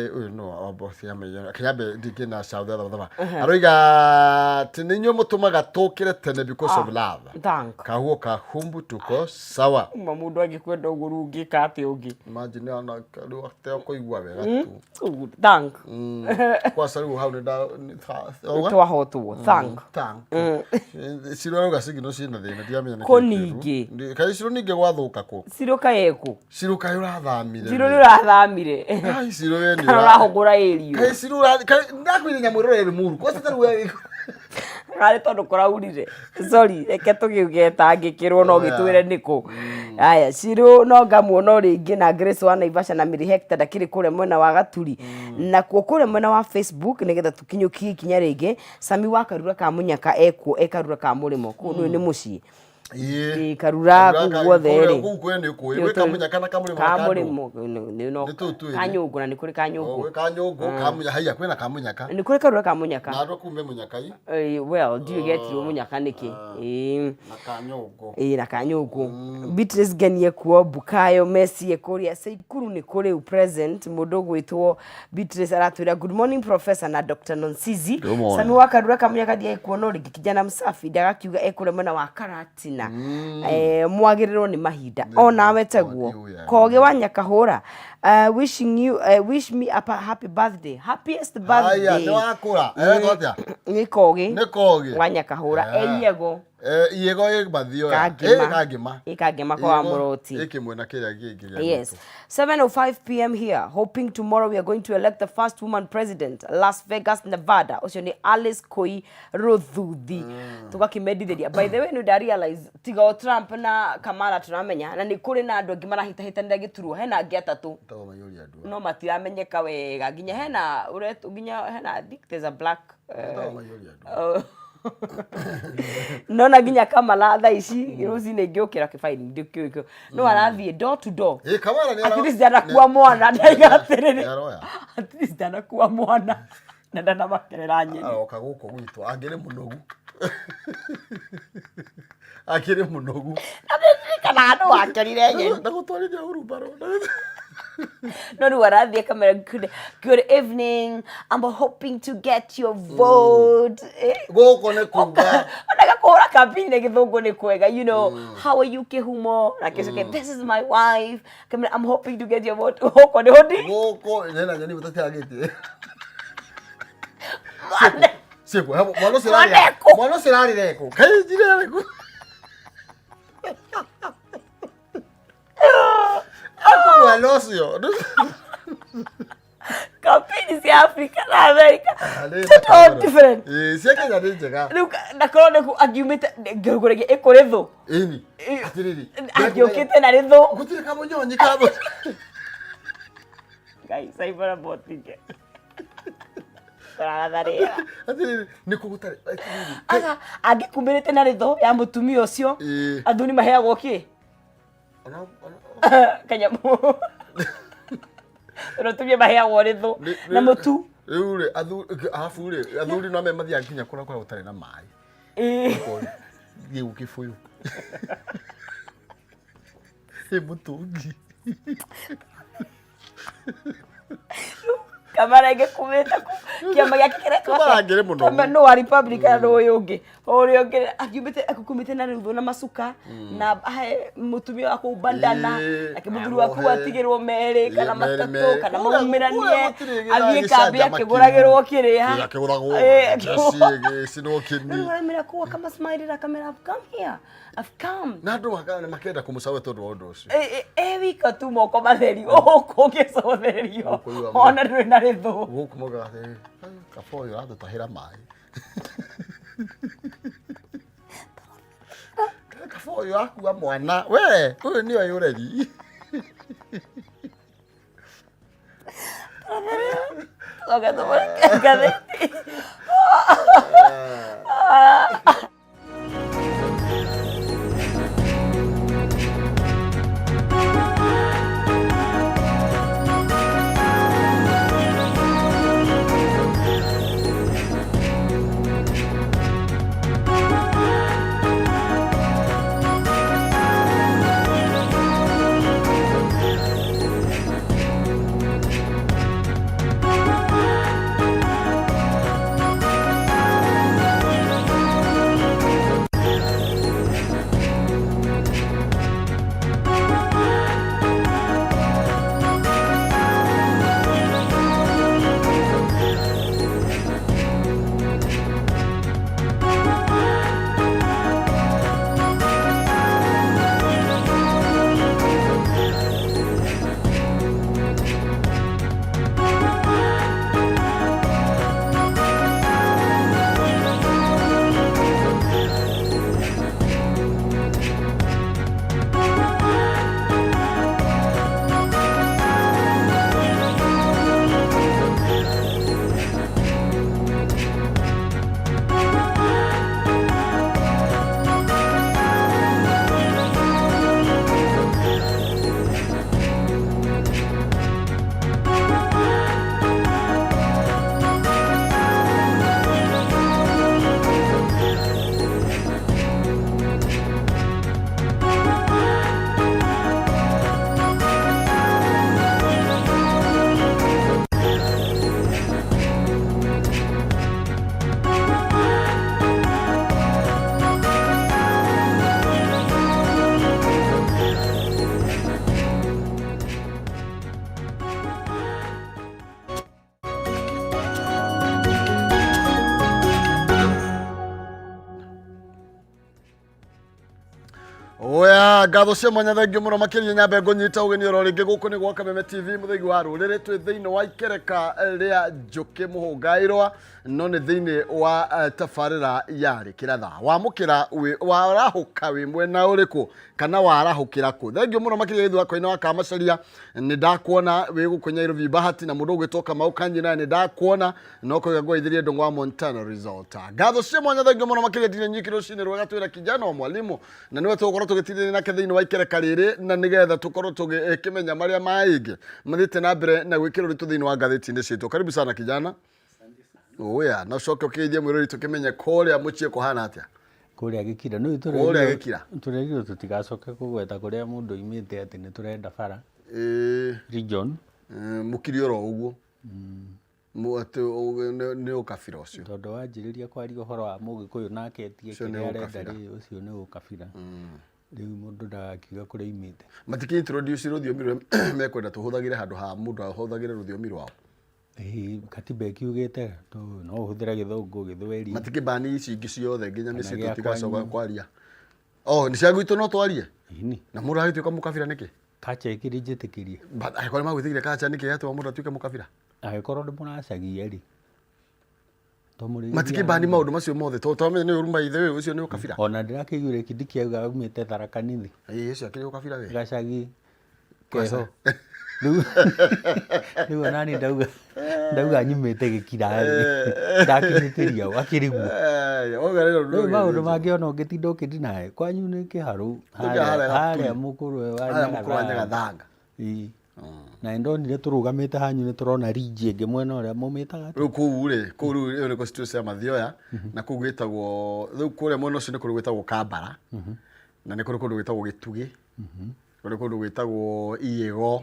[SPEAKER 1] Ũyũ no wambo ciamenya. Kĩnyambe ndingĩ na cauthe thaba. Aroiga atĩ nĩ inyuĩ mũtũmaga tũkĩre tene because of love.
[SPEAKER 2] Thank.
[SPEAKER 1] Kahuo kahumbu tuko sawa.
[SPEAKER 2] Ma mũndũ angĩkwenda ũguo rĩu ũngĩka atĩa ũngĩ?
[SPEAKER 1] Imagine ona rĩu atekũigua wega tu.
[SPEAKER 2] Ũguo, Thank.
[SPEAKER 1] Kwaca rĩu hau nĩ nda nĩ auga?
[SPEAKER 2] Twahotwo. Thank.
[SPEAKER 1] Thank. Ciro arauga cigino ciĩna thĩna ndiramenya nĩkĩ
[SPEAKER 2] Kũ
[SPEAKER 1] kĩũru.
[SPEAKER 2] ningĩ?
[SPEAKER 1] Kaĩ ciro ningĩ gwathũka kũ?
[SPEAKER 2] Ciro kaĩ kũ?
[SPEAKER 1] Ciro kaĩ ũrathamire?
[SPEAKER 2] Ciro nĩ ũrathamire.
[SPEAKER 1] Ai ciro we nĩ
[SPEAKER 2] Kana ũrahũgũra ĩrio.
[SPEAKER 1] Kaĩ ciro ũrathi kaĩ ndakwĩire nyamũ ĩrore ĩrĩ mũru. Kwaca ta rĩu we
[SPEAKER 2] Karĩ tondũ kũraurire. Sorry, reke tũgĩuge tangĩkĩrwo no gĩtwĩre nĩkũ. Aya, Ciro no ngamuona o rĩngĩ na Grace wa Naivasha na Mary Hector ndakĩrĩ kũrĩa mwena wa Gaturi. Nakuo kũrĩa mwena wa Facebook nĩgetha tũkinyũkie ikinya rĩngĩ, Sami wa Karura ka Mũnyaka ekuo e Karura ka Mũrĩmo. Kũu nĩ nĩ mũciĩ.
[SPEAKER 1] Ĩĩ.
[SPEAKER 2] Ĩĩ, Karura kũu guothe rĩ.
[SPEAKER 1] Kũu kwe nĩ kũĩ. Gwĩ Kamũnyaka na Kamũrĩmo na
[SPEAKER 2] Ka
[SPEAKER 1] Kandũ.
[SPEAKER 2] Mũrĩmo nĩ no
[SPEAKER 1] Nĩ tũu twĩrĩ.
[SPEAKER 2] Kanyũngũ na nĩ kũrĩ
[SPEAKER 1] O,
[SPEAKER 2] Kanyũngũ.
[SPEAKER 1] gwĩ Kanyũngũ, Kamũnya haiya kwĩna Kamũnyaka.
[SPEAKER 2] Nĩ kũrĩ Karura ka Mũnyaka.
[SPEAKER 1] Na andũ a kũu me Mũnyakai.
[SPEAKER 2] Well, ndiũĩ getirwo Mũnyaka nĩkĩ. Ĩĩ.
[SPEAKER 1] Na Kanyũngũ.
[SPEAKER 2] Ĩĩ na Kanyũngũ. Beatrice Ngenie kuo Bukayo Messi kũrĩa Seikuru nĩ kũrĩ present mũndũ ũgwĩtwo Beatrice aratwĩra good morning professor na Dr. Nonsizi.
[SPEAKER 1] Good morning.
[SPEAKER 2] Sami wa Karura Kamunyaka ndiaĩ kuona rĩngĩ kijana msafi ndagakiuga ekũrĩa mwena wa Karatina. Mwagĩrĩrwo nĩ mahinda onawe teguo.
[SPEAKER 1] Nĩguo,
[SPEAKER 2] Koge wa Nyakahũra wishing you wish me a happy birthday. Happiest
[SPEAKER 1] Haya,
[SPEAKER 2] birthday.
[SPEAKER 1] nĩ wakũra. Eretwo atĩa?
[SPEAKER 2] Nĩ Koge
[SPEAKER 1] Nĩ Koge.
[SPEAKER 2] wa Nyakahũra
[SPEAKER 1] Ah.
[SPEAKER 2] Eiego.
[SPEAKER 1] Iĩgo ĩ mathioya.
[SPEAKER 2] Kangĩma.
[SPEAKER 1] Ĩ, Kangĩma.
[SPEAKER 2] Ĩ Kangĩma kwa
[SPEAKER 1] Iĩgo
[SPEAKER 2] Mũroti.
[SPEAKER 1] Ĩ kĩmwena kĩrĩa kĩngĩ gĩa
[SPEAKER 2] Yes.
[SPEAKER 1] gwitũ.
[SPEAKER 2] 7:05 p.m. here, hoping tomorrow we are going to elect the first woman president, Las Vegas, Nevada. Ũcio nĩ Alice Koi Rũthuthi. Tũgakĩmendithĩria. By the way, nĩ nda realize tiga o Trump na Kamala tũramenya na nĩ kũrĩ na andũ angĩ marahĩtahĩtanĩra gĩturwa. Hena angĩ atatũ
[SPEAKER 1] Ĩtagwo Mayũria Ndua.
[SPEAKER 2] no matiramenyeka wega. Nginya hena ũretwo nginya hena I think there's a black
[SPEAKER 1] Ĩtagwo Mayũria Ndua.
[SPEAKER 2] Oh. Nona nginya Kamala thaa ici rũcinĩ ngĩũkĩra kĩbaini ndĩkĩũĩ no arathiĩ door to door.
[SPEAKER 1] Ĩ, Kamala nĩ
[SPEAKER 2] At least ndanakua mwana ndaiga atĩrĩrĩ.
[SPEAKER 1] Nĩ aroya.
[SPEAKER 2] At least ndanakua mwana na ndanamakerera nyeni.
[SPEAKER 1] Aroka gũkũ gwitũ angĩrĩ mũnogu. Akĩrĩ mũnogu.
[SPEAKER 2] Na nĩndirikana handũ wakerire nyeni.
[SPEAKER 1] Ndagũtwarithia hurumbarũ.
[SPEAKER 2] No rĩu arathiĩ akamera good evening, I'm hoping to get your vote. Eh.
[SPEAKER 1] Gũkũ nĩ kuga.
[SPEAKER 2] Ona gakũhũra campaign na gĩthũngũ nĩ kwega, you know, how are you kĩhumo na kĩcoke this is my wife. Kamera, I'm hoping to get your vote. Gũkũ nĩ hũndi.
[SPEAKER 1] Gũkũ nena nyoni mũtatiagĩtie.
[SPEAKER 2] Mwana.
[SPEAKER 1] Ciĩkuo, mwana ũcio
[SPEAKER 2] Mwana
[SPEAKER 1] ararĩra.
[SPEAKER 2] ekũ?
[SPEAKER 1] Mwana ũcio ararĩra ekũ? Kaĩ njire arĩkũ? Aku mwana ũcio.
[SPEAKER 2] Campaign cia Africa na America. Total different.
[SPEAKER 1] Ĩĩ, cia Kenya nĩ njega.
[SPEAKER 2] Rĩu ndakorwo nĩku angiumĩte ngĩgũragia ĩkũrĩ thũ.
[SPEAKER 1] Ĩni. Atĩrĩrĩ.
[SPEAKER 2] Angĩũkĩte na rĩ thũ.
[SPEAKER 1] Gũtirĩ kamũnyonyi kamũ.
[SPEAKER 2] Ngai caibara botinge. Tũragatha rĩera.
[SPEAKER 1] Atĩrĩrĩ, nĩ kũ gũtarĩ. Atĩrĩrĩ.
[SPEAKER 2] Aga angĩkumĩrĩte na rĩtho ya mũtumia ũcio.
[SPEAKER 1] Ĩĩ.
[SPEAKER 2] Athuri maheagwo kĩ? Kanyamũ. Tondũ atumia maheagwo rĩthũ na mũtu.
[SPEAKER 1] Rĩu rĩ, athuri arabu rĩ, athuri no me mathiaga nginya kũrĩa kũrĩa gũtarĩ na maĩ.
[SPEAKER 2] Ĩĩ.
[SPEAKER 1] Gĩu kĩbũyũ. Ĩ mũtũngi.
[SPEAKER 2] Kamara ĩngĩkumĩte kũ kĩama gĩake kĩretwo
[SPEAKER 1] Kamara angĩrĩ mũnogu.
[SPEAKER 2] Kama no wa Republican na ũyũ ũngĩ ũrĩa ũngĩ akiumĩte akukumĩte na rĩthũ na macuka na ahe mũtumia waku bandana
[SPEAKER 1] Ĩĩ,
[SPEAKER 2] nake mũthuri waku
[SPEAKER 1] amohe.
[SPEAKER 2] atigĩrwo merĩ
[SPEAKER 1] Ĩĩ,
[SPEAKER 2] kana
[SPEAKER 1] merĩ,
[SPEAKER 2] matatũ
[SPEAKER 1] merĩ.
[SPEAKER 2] kana
[SPEAKER 1] Kũrĩa-
[SPEAKER 2] maumĩranie
[SPEAKER 1] kũrĩa gũtirĩ gĩthaa
[SPEAKER 2] athiĩ kambĩ
[SPEAKER 1] gĩcanjama
[SPEAKER 2] akĩgũragĩrwo
[SPEAKER 1] kĩu.
[SPEAKER 2] kĩrĩa
[SPEAKER 1] Ĩĩ, akĩgũragwo.
[SPEAKER 2] Ĩĩ,
[SPEAKER 1] Njeci ĩgĩcinwo kĩni.
[SPEAKER 2] Rĩu aramera kũu akamasmilĩra akamera I've come here, I've come.
[SPEAKER 1] Na andũ makenda kũmũcawe tondũ wa ũndũ ũcio.
[SPEAKER 2] Ĩ wika tu moko matheri gũkũ ũngĩcothererio
[SPEAKER 1] Gũkũ iwa-
[SPEAKER 2] ona ndũrĩ na rĩthũ.
[SPEAKER 1] Gũkũ maugaga atĩrĩrĩ, kaba ũyũ aratũtahĩra maĩ. Kaba ũyũ akua mwana. We, ũyũ nĩoĩ ũreri.
[SPEAKER 2] Coka tũmũreke ngathĩti.
[SPEAKER 1] Oya, ngatho cia mwanya, thengiũ mũno makĩria. Nyambe ngũnyita ũgeni oro rĩngĩ gũkũ nĩ gwa Kameme TV, mũthĩgi wa rũrĩrĩ. Twĩ thĩinĩ wa ikereka rĩa njũkĩ mũhũngairwa, no nĩ thĩinĩ wa tabarĩra ya rĩkĩra thaa. Wamũkĩra warahũka wĩ mwena ũrĩkũ kana warahũkĩra kũ? Thengiũ mũno makĩria gĩthua koina wa Kamacaria, nĩ ndakuona wĩ gũkũ Nyairobi Bahati, na mũndũ ũgwĩtwo Kamau Kanyina nĩ ndakuona no koiga ngwaithĩrie ndũng'ũ wa Montana Resort. Ngatho cia mwanya, thengiũ mũno makĩria. Ndine nyiki rũcinĩ rwega, twĩna kijana wa mwalimu na nĩwe tũgũkorwo tũgĩtindania nake thĩinĩ wa ikereka rĩrĩ, na nĩgetha tũkorwo tũgĩkĩmenya marĩa maingĩ mathiĩte na mbere na gwĩkĩra ũritũ thĩinĩ wa ngathĩti-inĩ citũ. Karibu sana kijana. Oya, na ũcoke ũkĩgeithie mwĩrori tũkĩmenye kũrĩa mũciĩ kũhana atĩa.
[SPEAKER 3] Kũrĩa gĩkira nĩ
[SPEAKER 1] Kũrĩa gĩkira.
[SPEAKER 3] Tũrerirwo tũtigacoke kũgweta kũrĩa mũndũ oimĩte, atĩ nĩ tũrenda bara region.
[SPEAKER 1] Mũkiri oro ũguo. Atĩ nĩ ũkabira ũcio.
[SPEAKER 3] Tondũ wanjĩrĩria kwaria ũhoro wa mũgĩkũyũ nake etie
[SPEAKER 1] Ũcio nĩ
[SPEAKER 3] kĩrĩa arenda
[SPEAKER 1] ũkabira.
[SPEAKER 3] rĩ, ũcio nĩ ũkabira. Rĩu mũndũ ndagakiuga kũrĩa oimĩte.
[SPEAKER 1] Matikĩ introduce rũthiomi rũrĩa mekwenda tũhũthagĩre handũ ha mũndũ ahũthagĩre rũthiomi rwao.
[SPEAKER 3] Ĩĩ, katiba ĩkiugĩte no ũhũthĩre gĩthũngũ, gĩthweri.
[SPEAKER 1] Matikĩ bani ici ingĩ ciothe nginya
[SPEAKER 3] Kana
[SPEAKER 1] mĩciĩ
[SPEAKER 3] gĩa
[SPEAKER 1] tũtigacoka
[SPEAKER 3] kwanyu.
[SPEAKER 1] kwaria. Oh, nĩ cia gwitũ no twarie.
[SPEAKER 3] Ĩni.
[SPEAKER 1] Na mũndũ agĩtuĩka mũkabira nĩkĩ?
[SPEAKER 3] Kacha ĩkĩrĩ njĩtĩkĩrie.
[SPEAKER 1] But angĩkorwo nĩ magwĩtĩkĩria kacha nĩkĩ yatũma mũndũ atuĩke mũkabira?
[SPEAKER 3] Angĩkorwo nĩ mũracagia rĩ, to mũrĩgĩthiaga
[SPEAKER 1] Matikĩ bani maũndũ macio mothe tondũ twamenya nĩ ũru maithe ũyũ ũcio nĩ ũkabira.
[SPEAKER 3] Ona ndĩrakĩiguire Kindiki auga aumĩte Tharaka Nithi.
[SPEAKER 1] Ĩĩ, ũcio akĩrĩ ũkabira we.
[SPEAKER 3] Gacagi keho. Rĩu onani ndauga nyumĩte gĩkira rĩ, ndakĩhĩtĩria ũ akĩrĩ guo.
[SPEAKER 1] Wauga rĩrĩ
[SPEAKER 3] Rĩu maũndũ mangĩ ona ũngĩtinda ũkĩndinae kwanyu nĩ kĩharũ.
[SPEAKER 1] Harĩa
[SPEAKER 3] harĩa mũkũrwe wa
[SPEAKER 1] Harĩa mũkũrwe wa
[SPEAKER 3] Nyagathanga.
[SPEAKER 1] Nyagathanga.
[SPEAKER 3] Ĩĩ. Na nĩndonire tũrũgamĩte hanyu nĩ tũrona ridge ĩngĩ mwena ũrĩa mũmĩtaga atĩa?
[SPEAKER 1] Rĩu kũu rĩ, kũu rĩu ĩyo nĩ constituency ya Mathioya, na kũu gwĩtagwo, rĩu kũrĩa mwena ũcio nĩ kũrĩ gwĩtagwo Kambara, na nĩ kũrĩ kũndũ gwĩtagwo Gĩtugĩ, kũrĩ kũndũ gwĩtagwo Iĩgo.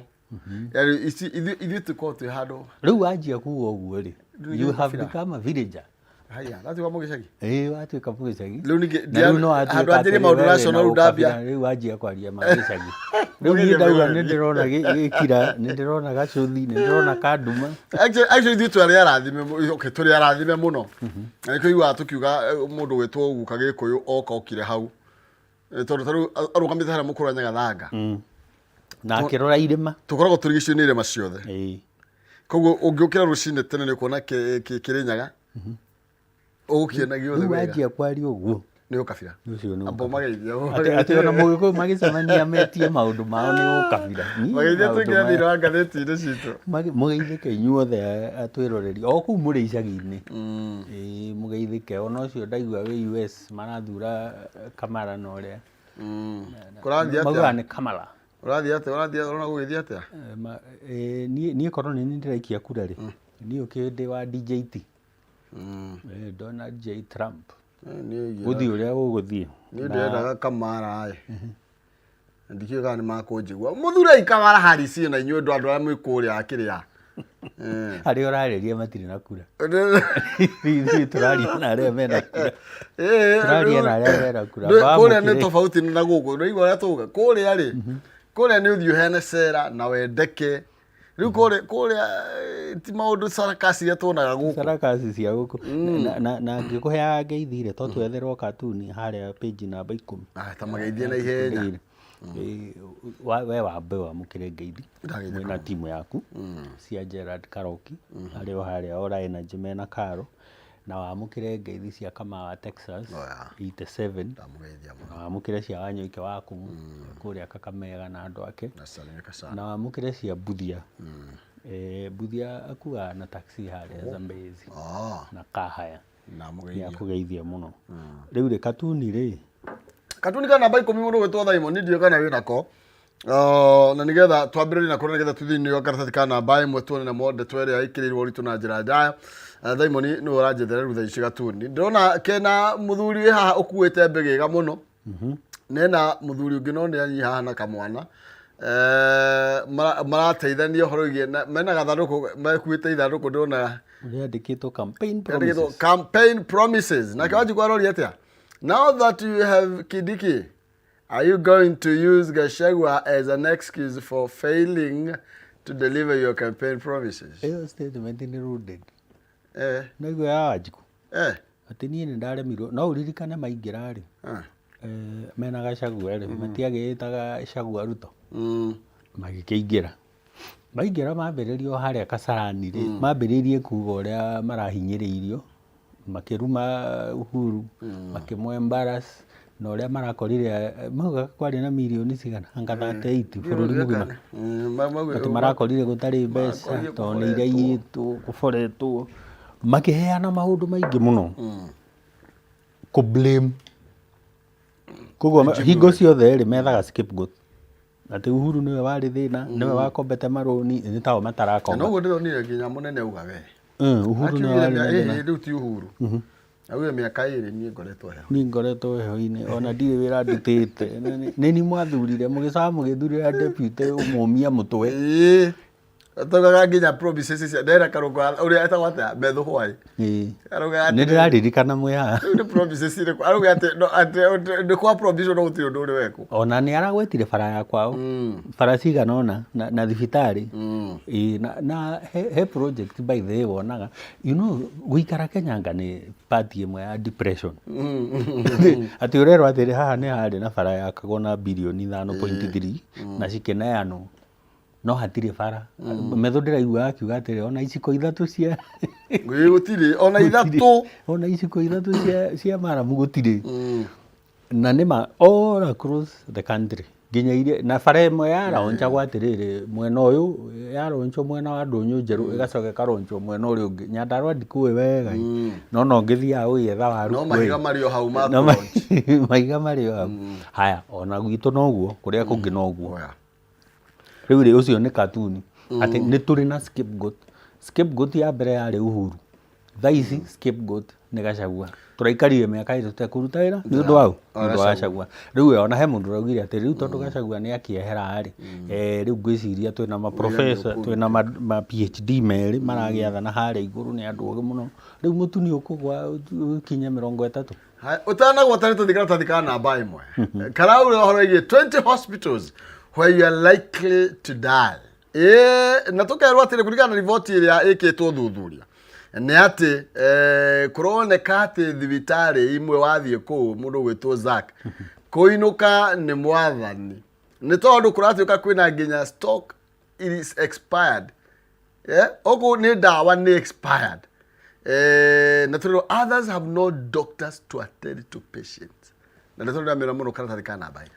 [SPEAKER 1] Yaani ici ithuĩ tũkoragwo twĩ handũ.
[SPEAKER 3] Rĩu wanjia kuga ũguo rĩ,
[SPEAKER 1] Rĩu
[SPEAKER 3] you have
[SPEAKER 1] kabira.
[SPEAKER 3] become a villager.
[SPEAKER 1] Haya, ndatuĩka mũgĩcagi.
[SPEAKER 3] Ĩĩ, watuĩka mũgĩcagi.
[SPEAKER 1] Rĩu ningĩ
[SPEAKER 3] Na rĩu no watuĩka
[SPEAKER 1] handũ anjĩrie
[SPEAKER 3] atĩrĩ,
[SPEAKER 1] maũndũ
[SPEAKER 3] we wĩna
[SPEAKER 1] national rĩu ndambia.
[SPEAKER 3] ũkabira, rĩu wanjia kwaria ma gĩcagi. Rĩu
[SPEAKER 1] Mũgerie
[SPEAKER 3] niĩ ndauga
[SPEAKER 1] mwĩroreri.
[SPEAKER 3] nĩ ndĩrona gĩkira, nĩ ndĩrona gacũthi, nĩ ndĩrona kanduma.
[SPEAKER 1] Actually ithuĩ twarĩ arathime okay, tũrĩ arathime mũno. Na nĩkĩo iguaga tũkiuga mũndũ gwĩtwo guka Gĩkũyũ oka okire hau. Tondũ ta rĩu arũgamĩte harĩa mũkũrũ wa Nyagathanga.
[SPEAKER 3] Na akĩrora irĩma.
[SPEAKER 1] Tũkoragwo tũrigicĩirio nĩ irĩma ciothe. Koguo ũngĩũkĩra rũcinĩ tene nĩ ũkuona Kĩrĩnyaga. Ũgũkĩona gĩothe
[SPEAKER 3] Rĩu
[SPEAKER 1] wega.
[SPEAKER 3] wanjia kwaria ũguo.
[SPEAKER 1] Nĩ ũkabira.
[SPEAKER 3] Ũcio nĩ
[SPEAKER 1] Amba
[SPEAKER 3] ũkabira.
[SPEAKER 1] ũmageithie.
[SPEAKER 3] Atĩ ona mũgĩkũyũ magĩcemania metie maũndũ mao nĩ ũkabira. Niĩ
[SPEAKER 1] Mageithie
[SPEAKER 3] maũndũ
[SPEAKER 1] tũingĩre
[SPEAKER 3] maya-
[SPEAKER 1] thĩinĩ wa ngathĩti-inĩ citũ.
[SPEAKER 3] Mũgeithĩke inyuothe atwĩroreri o kũu mũrĩ icagi-inĩ. Ĩĩ, mũgeithĩke. Ona ũcio ndaigua wĩ US marathura Kamala na ũrĩa.
[SPEAKER 1] Kũrathiĩ
[SPEAKER 3] Maugaga
[SPEAKER 1] atĩa?
[SPEAKER 3] nĩ Kamala.
[SPEAKER 1] Ũrathiĩ atĩa? Ũrathiĩ ũrona gũgĩthiĩ atĩa?
[SPEAKER 3] Niĩ korwo nĩ niĩ ndĩraikia kura rĩ, niĩ ũkĩ ndĩ wa DJT. Donald J Trump.
[SPEAKER 1] Niĩ
[SPEAKER 3] Gũthiĩ ũrĩa gũgũthiĩ.
[SPEAKER 1] Niĩ ndĩrendaga Kamala ĩ. Na ndikĩũĩ kana nĩ makũnjigua. Mũthure Kamala Harris na inyuĩ andũ arĩa mwĩ kũrĩa kĩrĩa.
[SPEAKER 3] Arĩa ũrarĩria matirĩ na kura. Ithuĩ tũraria na arĩa mena kura. Tũraria na arĩa mena kura.
[SPEAKER 1] Kũrĩa nĩ
[SPEAKER 3] Bamũkĩre.
[SPEAKER 1] tofauti na gũkũ. Ũraigua ũrĩa tũuga? Kũrĩa rĩ, kũrĩa nĩ ũthiĩ ũheane cera na wendeke. Rĩu kũrĩa ti maũndũ sarakasi iria tuonaga gũkũ.
[SPEAKER 3] Sarakasi cia gũkũ. Na ngĩkũheaga ngeithi rĩ, to twetherwo katuni harĩa page namba 10.
[SPEAKER 1] Ah, ta mageithie na ihenya.
[SPEAKER 3] Ĩĩ, we wambe wamũkĩre ngeithi
[SPEAKER 1] Ndagĩte
[SPEAKER 3] mwĩna timu yaku cia Gerard Karoki arĩ o harĩa Ora Energy mena Karo, na wamũkĩre ngeithi cia Kamau wa Texas
[SPEAKER 1] Oya.
[SPEAKER 3] 87,
[SPEAKER 1] Ndamũgeithia mũno.
[SPEAKER 3] na wamũkĩre cia Wanyoike waku kũrĩa Kakamega na andũ ake,
[SPEAKER 1] Nasalimika sana.
[SPEAKER 3] na wamũkĩre cia Mbuthia. Mbuthia akuaga na taxi harĩa Zambezi na Kahaya.
[SPEAKER 1] Ndamũgeithia.
[SPEAKER 3] Nĩakũgeithia mũno. Rĩu rĩ, katuni rĩ,
[SPEAKER 1] Katuni ka namba 10 mũndũ gwĩtwo Simon ndiũĩ kana wĩ nako. Na nĩgetha twambĩrĩrie nako na nĩgetha tũthiĩ thĩinĩ wa karatathi ka namba 1 tuone namo ndeto ĩrĩa ĩkĩrĩirwo ũritũ na njĩra njaya. Simon nĩwe ũranjethera rĩu thaa ici gatuni. Ndĩrona kena mũthuri wĩ haha ũkuĩte mbĩgĩga mũno. Nena mũthuri ũngĩ no nĩ anyi haha na kamwana. Marateithania ũhoro wĩgiĩ mena gathandũkũ, makuĩte ithandũkũ ndĩrona
[SPEAKER 3] Rĩandĩkĩtwo campaign
[SPEAKER 1] Yandĩkĩtwo
[SPEAKER 3] promises.
[SPEAKER 1] Campaign promises. Nake Wanjikũ aroria atĩa? Now that you have Kindiki, are you going to use Gachagua as an excuse for failing to deliver your campaign promises?
[SPEAKER 3] Ĩyo statement nĩ loaded. Naigua ya Wanjikũ. Atĩ niĩ nĩ ndaremirwo. No ũririkane maingĩra rĩ. Mena Gachagua rĩ, matiagĩĩtaga Gachagua Ruto, magĩkĩingĩra. Maingĩra mambĩrĩria o harĩa Kasarani rĩ, mambĩrĩirie kuga ũrĩa marahinyĩrĩirio, makĩruma Uhuru, makĩmũ embarrass na ũrĩa marakorire, maugaga kwarĩ na mirioni cigana, anga 38 bũrũri mũgima. Atĩ marakorire gũtarĩ mbeca tondũ nĩ iraiyĩtwo, kũboretwo, makĩheana maũndũ maingĩ mũno. Kũ blame. Koguo hingo ciothe rĩ, methaga scapegoat. Atĩ Uhuru nĩwe warĩ thĩna, nĩwe wakombete marũni, nĩ tao matarakomba.
[SPEAKER 1] Na noguo ndĩronire nginya mũnene auga we.
[SPEAKER 3] Uhuru nĩwe
[SPEAKER 1] Akiugire
[SPEAKER 3] warĩ na
[SPEAKER 1] mĩa-
[SPEAKER 3] thĩna.
[SPEAKER 1] ĩhĩ, rĩu ti Uhuru. Augire mĩaka ĩrĩ niĩ ngoretwo heho.
[SPEAKER 3] Niĩ ngoretwo heho-inĩ ona ndirĩ wĩra ndutĩte. Nĩ niĩ mwathurire mũgĩcoka mũgĩthurĩra deputy ũmũmia mũtwe.
[SPEAKER 1] Ĩĩ. Taugaga nginya promises cia ndera karũngo ũrĩa etagwo atĩa Methu Hwai.
[SPEAKER 3] Ĩĩ.
[SPEAKER 1] Arauga
[SPEAKER 3] Nĩ
[SPEAKER 1] atĩ
[SPEAKER 3] ndĩraririkana mwĩ haha.
[SPEAKER 1] rĩu nĩ promises irĩkũ arauga atĩ no atĩ nĩ kwa promise no gũtirĩ ũndũ ũrĩ wekwo.
[SPEAKER 3] Ona nĩ aragwetire bara ya kwao. Bara cigana ũna na, na thibitarĩ. Ĩĩ, na he project by the way wonaga. You know, gũikara Kenya anga nĩ part ĩmwe ya depression. Atĩ ũrerwo atĩrĩ haha nĩ harĩ na bara yakagwo na birioni 5.3 na cikĩneanwo. No hatirĩ bara. Metho ndĩraigua akiuga atĩrĩ ona iciko ithatũ cia
[SPEAKER 1] Ĩĩ gũtirĩ ona ithatũ.
[SPEAKER 3] Ona iciko ithatũ cia maramu gũtirĩ. Na nĩma all across the country nginya iria na bara ĩmwe yaronjagwo atĩrĩrĩ mwena ũyũ yaronjwo mwena wa ndũnyũ njerũ ĩgacoka ĩkaronjwo mwena ũrĩa ũngĩ. Nyandarũa ndikũĩ wega ĩ, no no ngĩthiaga gũgĩetha waru
[SPEAKER 1] No
[SPEAKER 3] kuo ĩ.
[SPEAKER 1] mahiga marĩ o hau ma
[SPEAKER 3] No
[SPEAKER 1] kũronji.
[SPEAKER 3] mahiga marĩ o hau. Haya ona gwitũ noguo kũrĩa kũngĩ noguo.
[SPEAKER 1] Oya.
[SPEAKER 3] Rĩu rĩ ũcio nĩ katuni atĩ nĩ tũrĩ na scapegoat. Scapegoat ya mbere yarĩ Uhuru. Thaa ici scapegoat nĩ Gachagua. Tũraikarire mĩaka ĩtatũ tũtekũruta wĩra nĩ ũndũ wa ũ? Nĩ ũndũ wa Gachagua. Rĩu ona he mũndũ ũraugire atĩ rĩu tondũ Gachagua nĩ akĩehera rĩ, rĩu ngwĩciria twĩna ma professor, twĩna ma PhD merĩ maragĩathana harĩa igũrũ nĩ andũ ogĩ mũno. Rĩu mũtu nĩ ũkũgwa ũkinye 30.
[SPEAKER 1] Haya, ũtanagwata nĩ tũthiĩ karatathi ka namba ĩmwe karaura ũhoro wĩgiĩ 20 hospitals where you are likely to die. Ĩĩ, na tũkerwo atĩrĩ kũringana na riboti ĩrĩa ĩkĩtwo ũthuthuria nĩ atĩ kũroneka atĩ thibitarĩ imwe wathiĩ kũu mũndũ ũgwĩtwo Zack kũinũka nĩ mwathani nĩ tondũ kũratuĩka kwĩna nginya stock is expired. Yeah? Okorwo nĩ ndawa nĩ expired. Na tũrĩrwo others have no doctors to attend to patients. Na nĩ tũrĩramĩra mũno karatathi ka namba inya.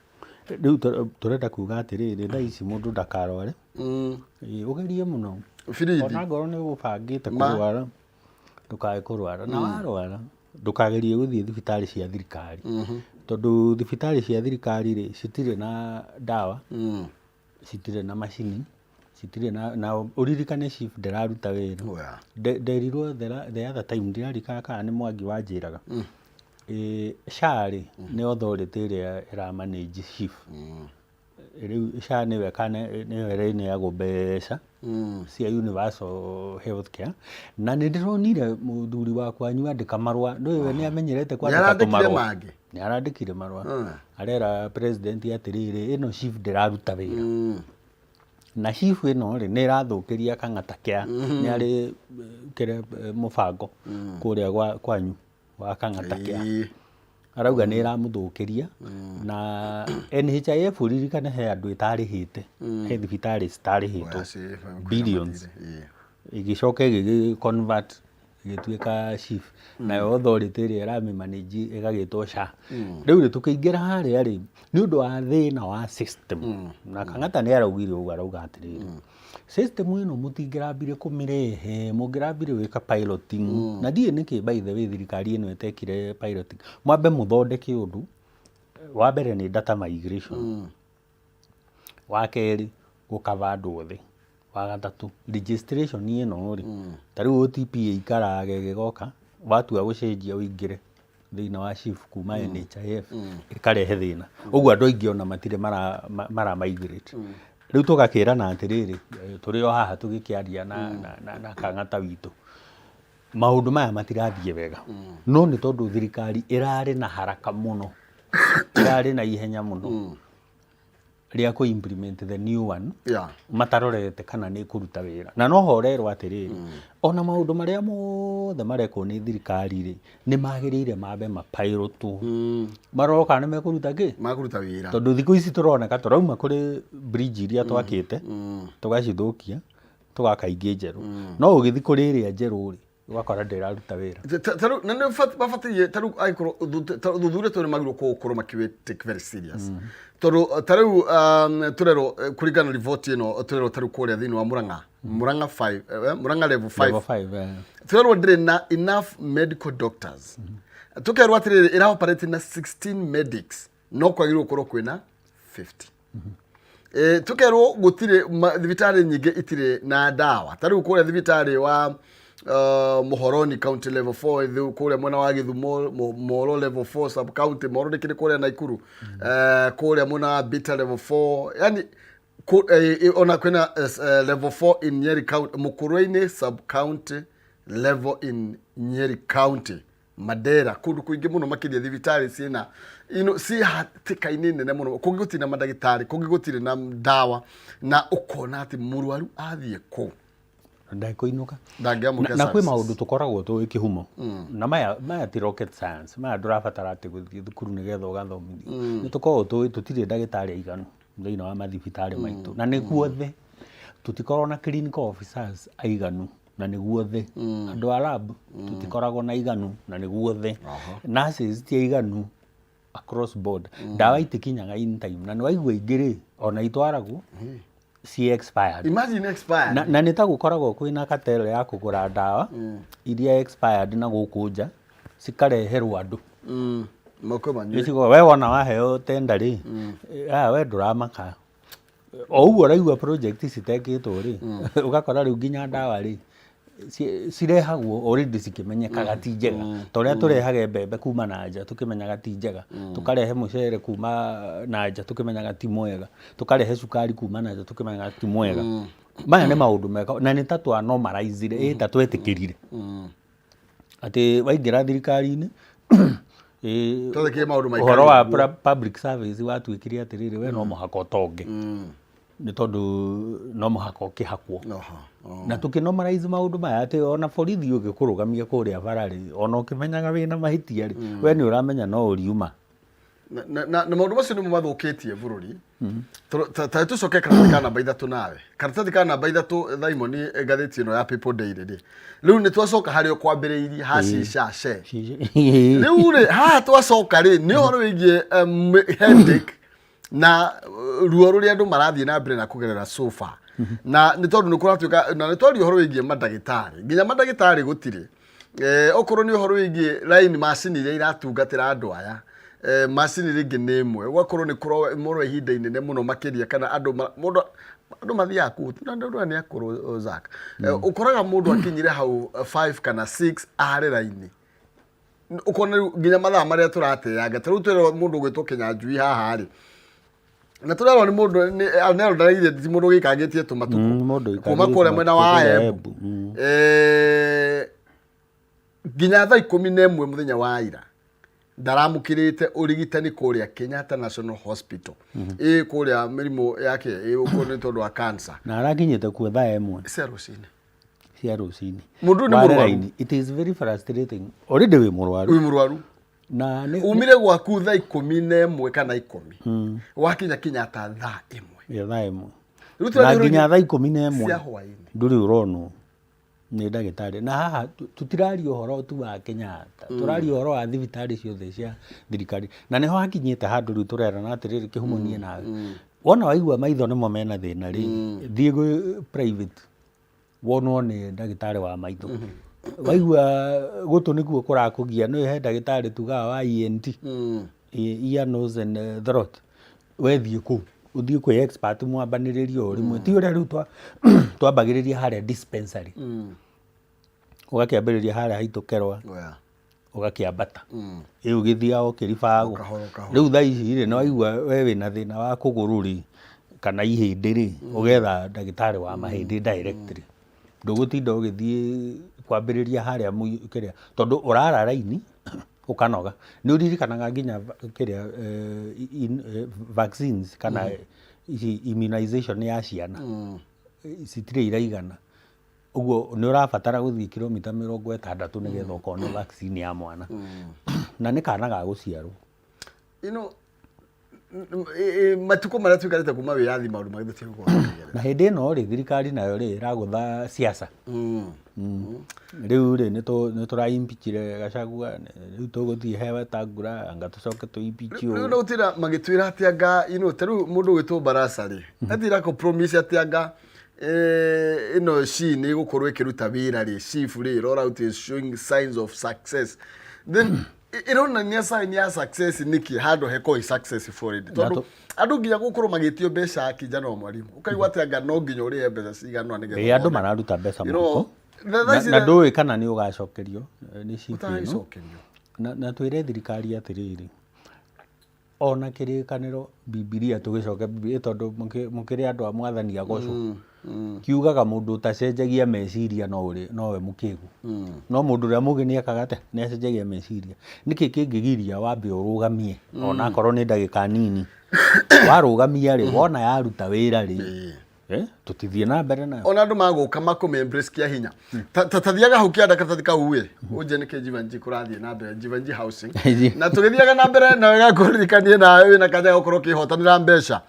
[SPEAKER 3] Rĩu tũrenda kuga atĩrĩrĩ, thaa ici mũndũ ndakarware. Ĩĩ, ũgerie mũno.
[SPEAKER 1] Birithi.
[SPEAKER 3] Ona ngorwo nĩ ũgũbangĩte kũrwara, ndũkae kũrwara. Na warwara, ndũkagerie gũthiĩ thibitarĩ cia thirikari. Tondũ thibitarĩ cia thirikari rĩ, citirĩ na ndawa. Citirĩ na macini, citirĩ na, na ũririkane SHIF ndĩraruta wĩra.
[SPEAKER 1] Oya.
[SPEAKER 3] Nderirwo the other time, ndiraririkana kana nĩ Mwangi wanjĩraga. SHA rĩ, nĩ authority ĩrĩa ĩra manage SHIF. Rĩu SHA nĩyo nĩyo ĩrĩneagwo mbeca cia universal health care. Na nĩ ndĩronire mũthuri wa kwanyu andĩka marũa, ndũĩ we nĩ amenyerete kwandĩka
[SPEAKER 1] Nĩarandĩkire
[SPEAKER 3] tũmarũa.
[SPEAKER 1] mangĩ?
[SPEAKER 3] Nĩ arandĩkire marũa. Arera president atĩrĩrĩ, ĩno SHIF ndĩraruta wĩra. Na SHIF ĩno rĩ, nĩ ĩrathũkĩria Kang'ata kĩa, nĩ arĩ kĩrĩa mũbango kũrĩa kwanyu wa Kang'ata kĩa. Arauga nĩ ĩramũthũkĩria na NHIF ũririkane he andũ ĩtarĩhĩte, he thibitarĩ citarĩhĩtwo billions. Ĩgĩcoka ĩgĩgĩ convert ĩgĩtuĩka SHIF. Nayo authority ĩrĩa ĩramĩ manage ĩgagĩtwo SHA. Rĩu rĩ tũkĩingĩra harĩa rĩ, nĩ ũndũ wa thĩna wa system. Na Kang'ata nĩ araugire ũguo arauga atĩrĩrĩ, system ĩno mũtingĩrambire kũmĩrehe, mũngĩrambire gwĩka piloting. Na ndiũĩ nĩkĩ by the way thirikari ĩno ĩtekire piloting. Mwambe mũthondeke ũndũ, wa mbere nĩ data migration. Wa kerĩ gũ cover andũ othe. Wa gatatũ registration ĩno rĩ, ta rĩu OTP ĩikaraga ĩgĩgoka, watua gũcenjia ũingĩre thĩinĩ wa SHIF kuma NHIF ĩkarehe thĩna. Ũguo andũ aingĩ ona matirĩ mara migrate. Rĩu tũgakĩrana atĩrĩrĩ, tũrĩ o haha tũgĩkĩaria na Kang'ata witũ, maũndũ maya matirathiĩ wega. No nĩ tondũ thirikari ĩrarĩ na haraka mũno, ĩrarĩ na ihenya mũno. Rĩa kũ implement the new one matarorete kana nĩ kũruta wĩra. Na no ho ũrerwo atĩrĩrĩ, ona maũndũ marĩa mothe marekwo nĩ thirikari rĩ, nĩ magĩrĩire mambe mapilotwo, marorwo kana nĩ mekũruta kĩ?
[SPEAKER 1] Makũruta wĩra.
[SPEAKER 3] Tondũ thikũ ici tũroneka tũrauma kũrĩ bridge iria twakĩte, tũgacithũkia, tũgaka ingĩ njerũ. No ũgĩthiĩ kũrĩ ĩrĩa njerũ rĩ, ũgakora ndĩraruta wĩra.
[SPEAKER 1] Ta rĩu na nĩ mabataire, ta rĩu angĩkorwo ũthuthuria tondũ nĩ magĩrĩirwo gũkorwo makĩwĩ take very serious, tondũ ta rĩu tũrerwo, kũringana na riboti ĩno, tũrerwo ta rĩu kũrĩa thĩinĩ wa Murang'a, Murang'a 5, Murang'a level 5.
[SPEAKER 3] Level 5.
[SPEAKER 1] Tũrerwo ndĩrĩ na enough medical doctors. Tũkerwo atĩrĩrĩ, ĩra operate na 16 medics, no kwagĩrĩirwo gũkorwo kwĩna 50. Tukerwo gũtirĩ thibitarĩ nyingĩ itirĩ na ndawa. Ta rĩu kũrĩa thibitarĩ wa Muhoroni county level 4 rĩu kũrĩa mwena wa Gĩthumo, Moro level 4 sub county, Moro nĩ kĩrĩ kũrĩa Naikuru, kũrĩa mwena wa Bita level 4, yani ona kwĩna level 4 in Nyeri county, Mukurwe-inĩ sub county level in Nyeri county, Mandera, kũndũ kũingĩ mũno makĩria thibitarĩ ciĩna ciĩ hatĩka-inĩ nene mũno. Kũngĩ gũtirĩ na mandagĩtarĩ, kũngĩ gũtirĩ na ndawa, na ũkona atĩ mũrwaru athiĩ kũu
[SPEAKER 3] ndekũinũka.
[SPEAKER 1] Ndangĩamũkĩra
[SPEAKER 3] Na kwĩ
[SPEAKER 1] services.
[SPEAKER 3] Maũndũ tũkoragwo tũĩ kĩhumo na maya ti rocket science. Maya ndũrabatara atĩ gũthiĩ thukuru nĩgetha ũgathomithio. Nĩ tũkoragwo tũĩ tũtirĩ ndagĩtarĩ aiganu thĩinĩ wa mathibitarĩ maitũ, na nĩ guothe. Tũtikoragwo na clinical officers aiganu, na nĩ guothe. Andũ a lab tũtikoragwo na aiganu, na nĩ guothe. Nurses ti aiganu across board. Ndawa itikinyaga in time, na nĩ waigua ingĩ rĩ, ona itwaragwo ci expired.
[SPEAKER 1] Imagine, expired.
[SPEAKER 3] Na nĩ ta gũkoragwo kwĩna cartel ya kũgũra ndawa iria expired na gũkũ nja, cikareherwo andũ.
[SPEAKER 1] Moko manyue.
[SPEAKER 3] Gĩcigo we wona waheo tenda rĩ, aya we ndũramaka o ũguo ũraigua project citekĩtwo rĩ, ũgakora rĩu nginya ndawa rĩ cirehagwo already cikĩmenyekaga ti njega, ta ũrĩa tũrehage mbembe kuma na nja tũkĩmenyaga ti njega, tũkarehe mũcere kuma na nja tũkĩmenyaga ti mwega, tũkarehe cukari kuma na nja tũkĩmenyaga ti mwega. Maya nĩ maũndũ mega, na nĩ ta twa normalizire, ĩ ta twetĩkĩrire atĩ waingĩra thirikari-inĩ
[SPEAKER 1] Twetĩkĩrire maũndũ maikare
[SPEAKER 3] ũhoro wa
[SPEAKER 1] ũguo.
[SPEAKER 3] Public service watuĩkire atĩrĩrĩ, we no mũhaka ũtonge, nĩ tondũ no mũhaka ũkĩhakwo.
[SPEAKER 1] Oho, oh.
[SPEAKER 3] Na tũkĩ normalize maũndũ maya atĩ ona borithi ũngĩkũrũgamia kũrĩa bara rĩ, ona ũkĩmenyaga wĩna mahĩtia rĩ, we nĩ ũramenya no ũriuma.
[SPEAKER 1] Na maũndũ macio nĩmo mathũkĩtie bũrũri. Ta tũcoke karatathi ka namba 3 nawe, karatathi ka namba 3, Thaimoni, ngathĩti ĩno ya People Daily rĩ, rĩu nĩ twacoka harĩa ũkwambĩrĩirie ha cica she. Rĩu rĩ, haha twacoka rĩ, nĩ ũhoro wĩgiĩ headache na ruo rũrĩa andũ marathiĩ na mbere na kũgerera so far, na nĩ tondũ nĩ kũratuĩka na nĩ twaria ũhoro wĩgiĩ mandagĩtarĩ, nginya mandagĩtarĩ gũtirĩ. Okorwo nĩ ũhoro wĩgiĩ line, macini iria iratungatĩra andũ aya, macini rĩngĩ nĩ ĩmwe, ũgakorwo nĩ kũrorwo ihinda inene mũno makĩria, kana andũ mũndũ andũ mathiaga kũu na andũ aya nĩ akũrũ, Zack. Ũkoraga mũndũ akinyire hau 5 kana 6 are raini, ũkona rĩu nginya mathaa marĩa tũrateanga. Ta rĩu twĩrwo mũndũ ũgwĩtwo Kĩnyanjui haha rĩ, na tũrerwo nĩ mũndũ nĩ ndarĩire, ti mũndũ wĩkangĩtie tũmatukũ
[SPEAKER 3] Mũndũ
[SPEAKER 1] kuma
[SPEAKER 3] ũikangĩtie
[SPEAKER 1] kũrĩa mwena wa
[SPEAKER 3] kũrĩa
[SPEAKER 1] Embu.
[SPEAKER 3] Embu.
[SPEAKER 1] Nginya thaa 11 mũthenya wa ira ndaramũkĩrĩte ũrigitani kũrĩa Kenyatta National Hospital, ĩ kũrĩa mĩrimũ yake ĩ ũkorwo nĩ tondũ wa cancer.
[SPEAKER 3] Na arakinyĩte kuo thaa 1
[SPEAKER 1] cia rũcinĩ.
[SPEAKER 3] Cia rũcinĩ.
[SPEAKER 1] Mũndũ ũyũ nĩ
[SPEAKER 3] Ware
[SPEAKER 1] mũrwaru.
[SPEAKER 3] raini. It is very frustrating, already wĩ mũrwaru.
[SPEAKER 1] Wĩ mũrwaru.
[SPEAKER 3] Na nĩ
[SPEAKER 1] Umire gwaku thaa 11 kana 10, wakinya Kenyatta thaa 1.
[SPEAKER 3] Ya thaa 1.
[SPEAKER 1] Rĩu
[SPEAKER 3] Na
[SPEAKER 1] tũrathiĩ
[SPEAKER 3] nginya thaa 11
[SPEAKER 1] cia hwaĩ-inĩ
[SPEAKER 3] ndũrĩ ũronwo nĩ ndagĩtarĩ. Na haha tũtiraria ũhoro tu wa Kenyatta, tũraria ũhoro wa thibitarĩ ciothe cia thirikari, na nĩho hakinyĩte handũ rĩu tũrerana atĩrĩrĩ, kĩhumo niĩ nawe, wona waigua maitho nĩmo mena thĩna rĩ, thiĩ gwĩ private wonwo nĩ ndagĩtarĩ wa maitho. Waigua gũtũ nĩkuo kũrakũgia, nĩ he ndagĩtarĩ tugaga wa ENT, ear, nose and throat, wethiĩ kũu ũthiĩ kwĩ expert mwambanĩrĩrie o rĩmwe. Ti ũrĩa rĩu twambagĩrĩria harĩa dispensary, ũgakĩambĩrĩria harĩa haitũ Kerwa, ũgakĩambata ĩ ũgĩthiaga ũkĩribagwo.
[SPEAKER 1] Kahora, kahora.
[SPEAKER 3] Rĩu thaa ici rĩ, nĩ waigua we wĩna thĩna wa kũgũrũ rĩ, kana ihĩndĩ rĩ, ũgetha ndagĩtarĩ wa mahĩndĩ directly. Ndũgũtinda ũgĩthiĩ kwambĩrĩria harĩa kĩrĩa, tondũ ũrara raini ũkanoga. Nĩ ũririkanaga nginya kĩrĩa vaccines kana Ici immunization ya ciana citirĩ iraigana. Ũguo nĩ ũrabatara gũthiĩ kilomita 60 nĩgetha ũkone vaccine ya mwana. Na nĩ kana ga gũciarwo.
[SPEAKER 1] Matukũ marĩa tũikarĩte kuma wĩyathi maũndũ magĩthiĩ tũgũkorwo
[SPEAKER 3] Na hĩndĩ ĩno rĩ, thirikari nayo rĩ ĩragũtha siasa. Rĩu rĩ nĩ tũra impeachire Gachagua, rĩu tũgũthiĩ he Wetangula, anga tũcoke tũ impeach
[SPEAKER 1] Rĩu
[SPEAKER 3] ũyũ.
[SPEAKER 1] no gũtira magĩtwĩra atĩ anga ta rĩu mũndũ ũgwĩtwo Barasa rĩ, atira kũ promise atĩ anga ĩno SHI nĩ ĩgũkorwo ĩkĩruta wĩra rĩ, SHIF rĩ, roll out is showing signs of success. Then ĩronania sign ya success nĩkĩ handũ hekorwo ĩ successful already? Tondũ andũ nginya gũkorwo magĩtio mbeca kijana wa mwalimu, ũkaigua atĩ anga no nginya ũrĩhe mbeca cigana ũna nĩgetha
[SPEAKER 3] Ĩĩ, andũ
[SPEAKER 1] wone.
[SPEAKER 3] mararuta mbeca mũhuko.
[SPEAKER 1] Thaa ici
[SPEAKER 3] Na ndũĩ kana nĩ ũgacokerio nĩ SHIF ĩno.
[SPEAKER 1] Ũtagĩcokerio.
[SPEAKER 3] Na twĩre thirikari atĩrĩrĩ, ona kĩrĩkanĩro Bibilia, tũgĩcoke Bibilia tondũ mũkĩrĩ andũ a mwathani agocwo, kiugaga mũndũ ũtacenjagia meciria no ũrĩ nowe mũkĩgu, no mũndũ ũrĩa mũgĩ nĩ ekaga atĩa? Nĩ acenjagia meciria. Nĩkĩ kĩngĩgiria wambe ũrũgamie ona akorwo nĩ ndagĩka nini? Warũgamia rĩ, wona yaruta wĩra rĩ, tũtithiĩ na mbere nayo.
[SPEAKER 1] Ona andũ magũka makũmĩ embrace kĩa hinya. Ta thiaga hau kĩanda karatathi kau ĩ ũnje nĩkĩ Jeevanjee kũrathiĩ na mbere, Jeevanjee Housing. Na tũgĩthiaga na mbere na wega kũririkanie nawe wĩna kanya ga gũkorwo ũkĩhotanĩra mbeca,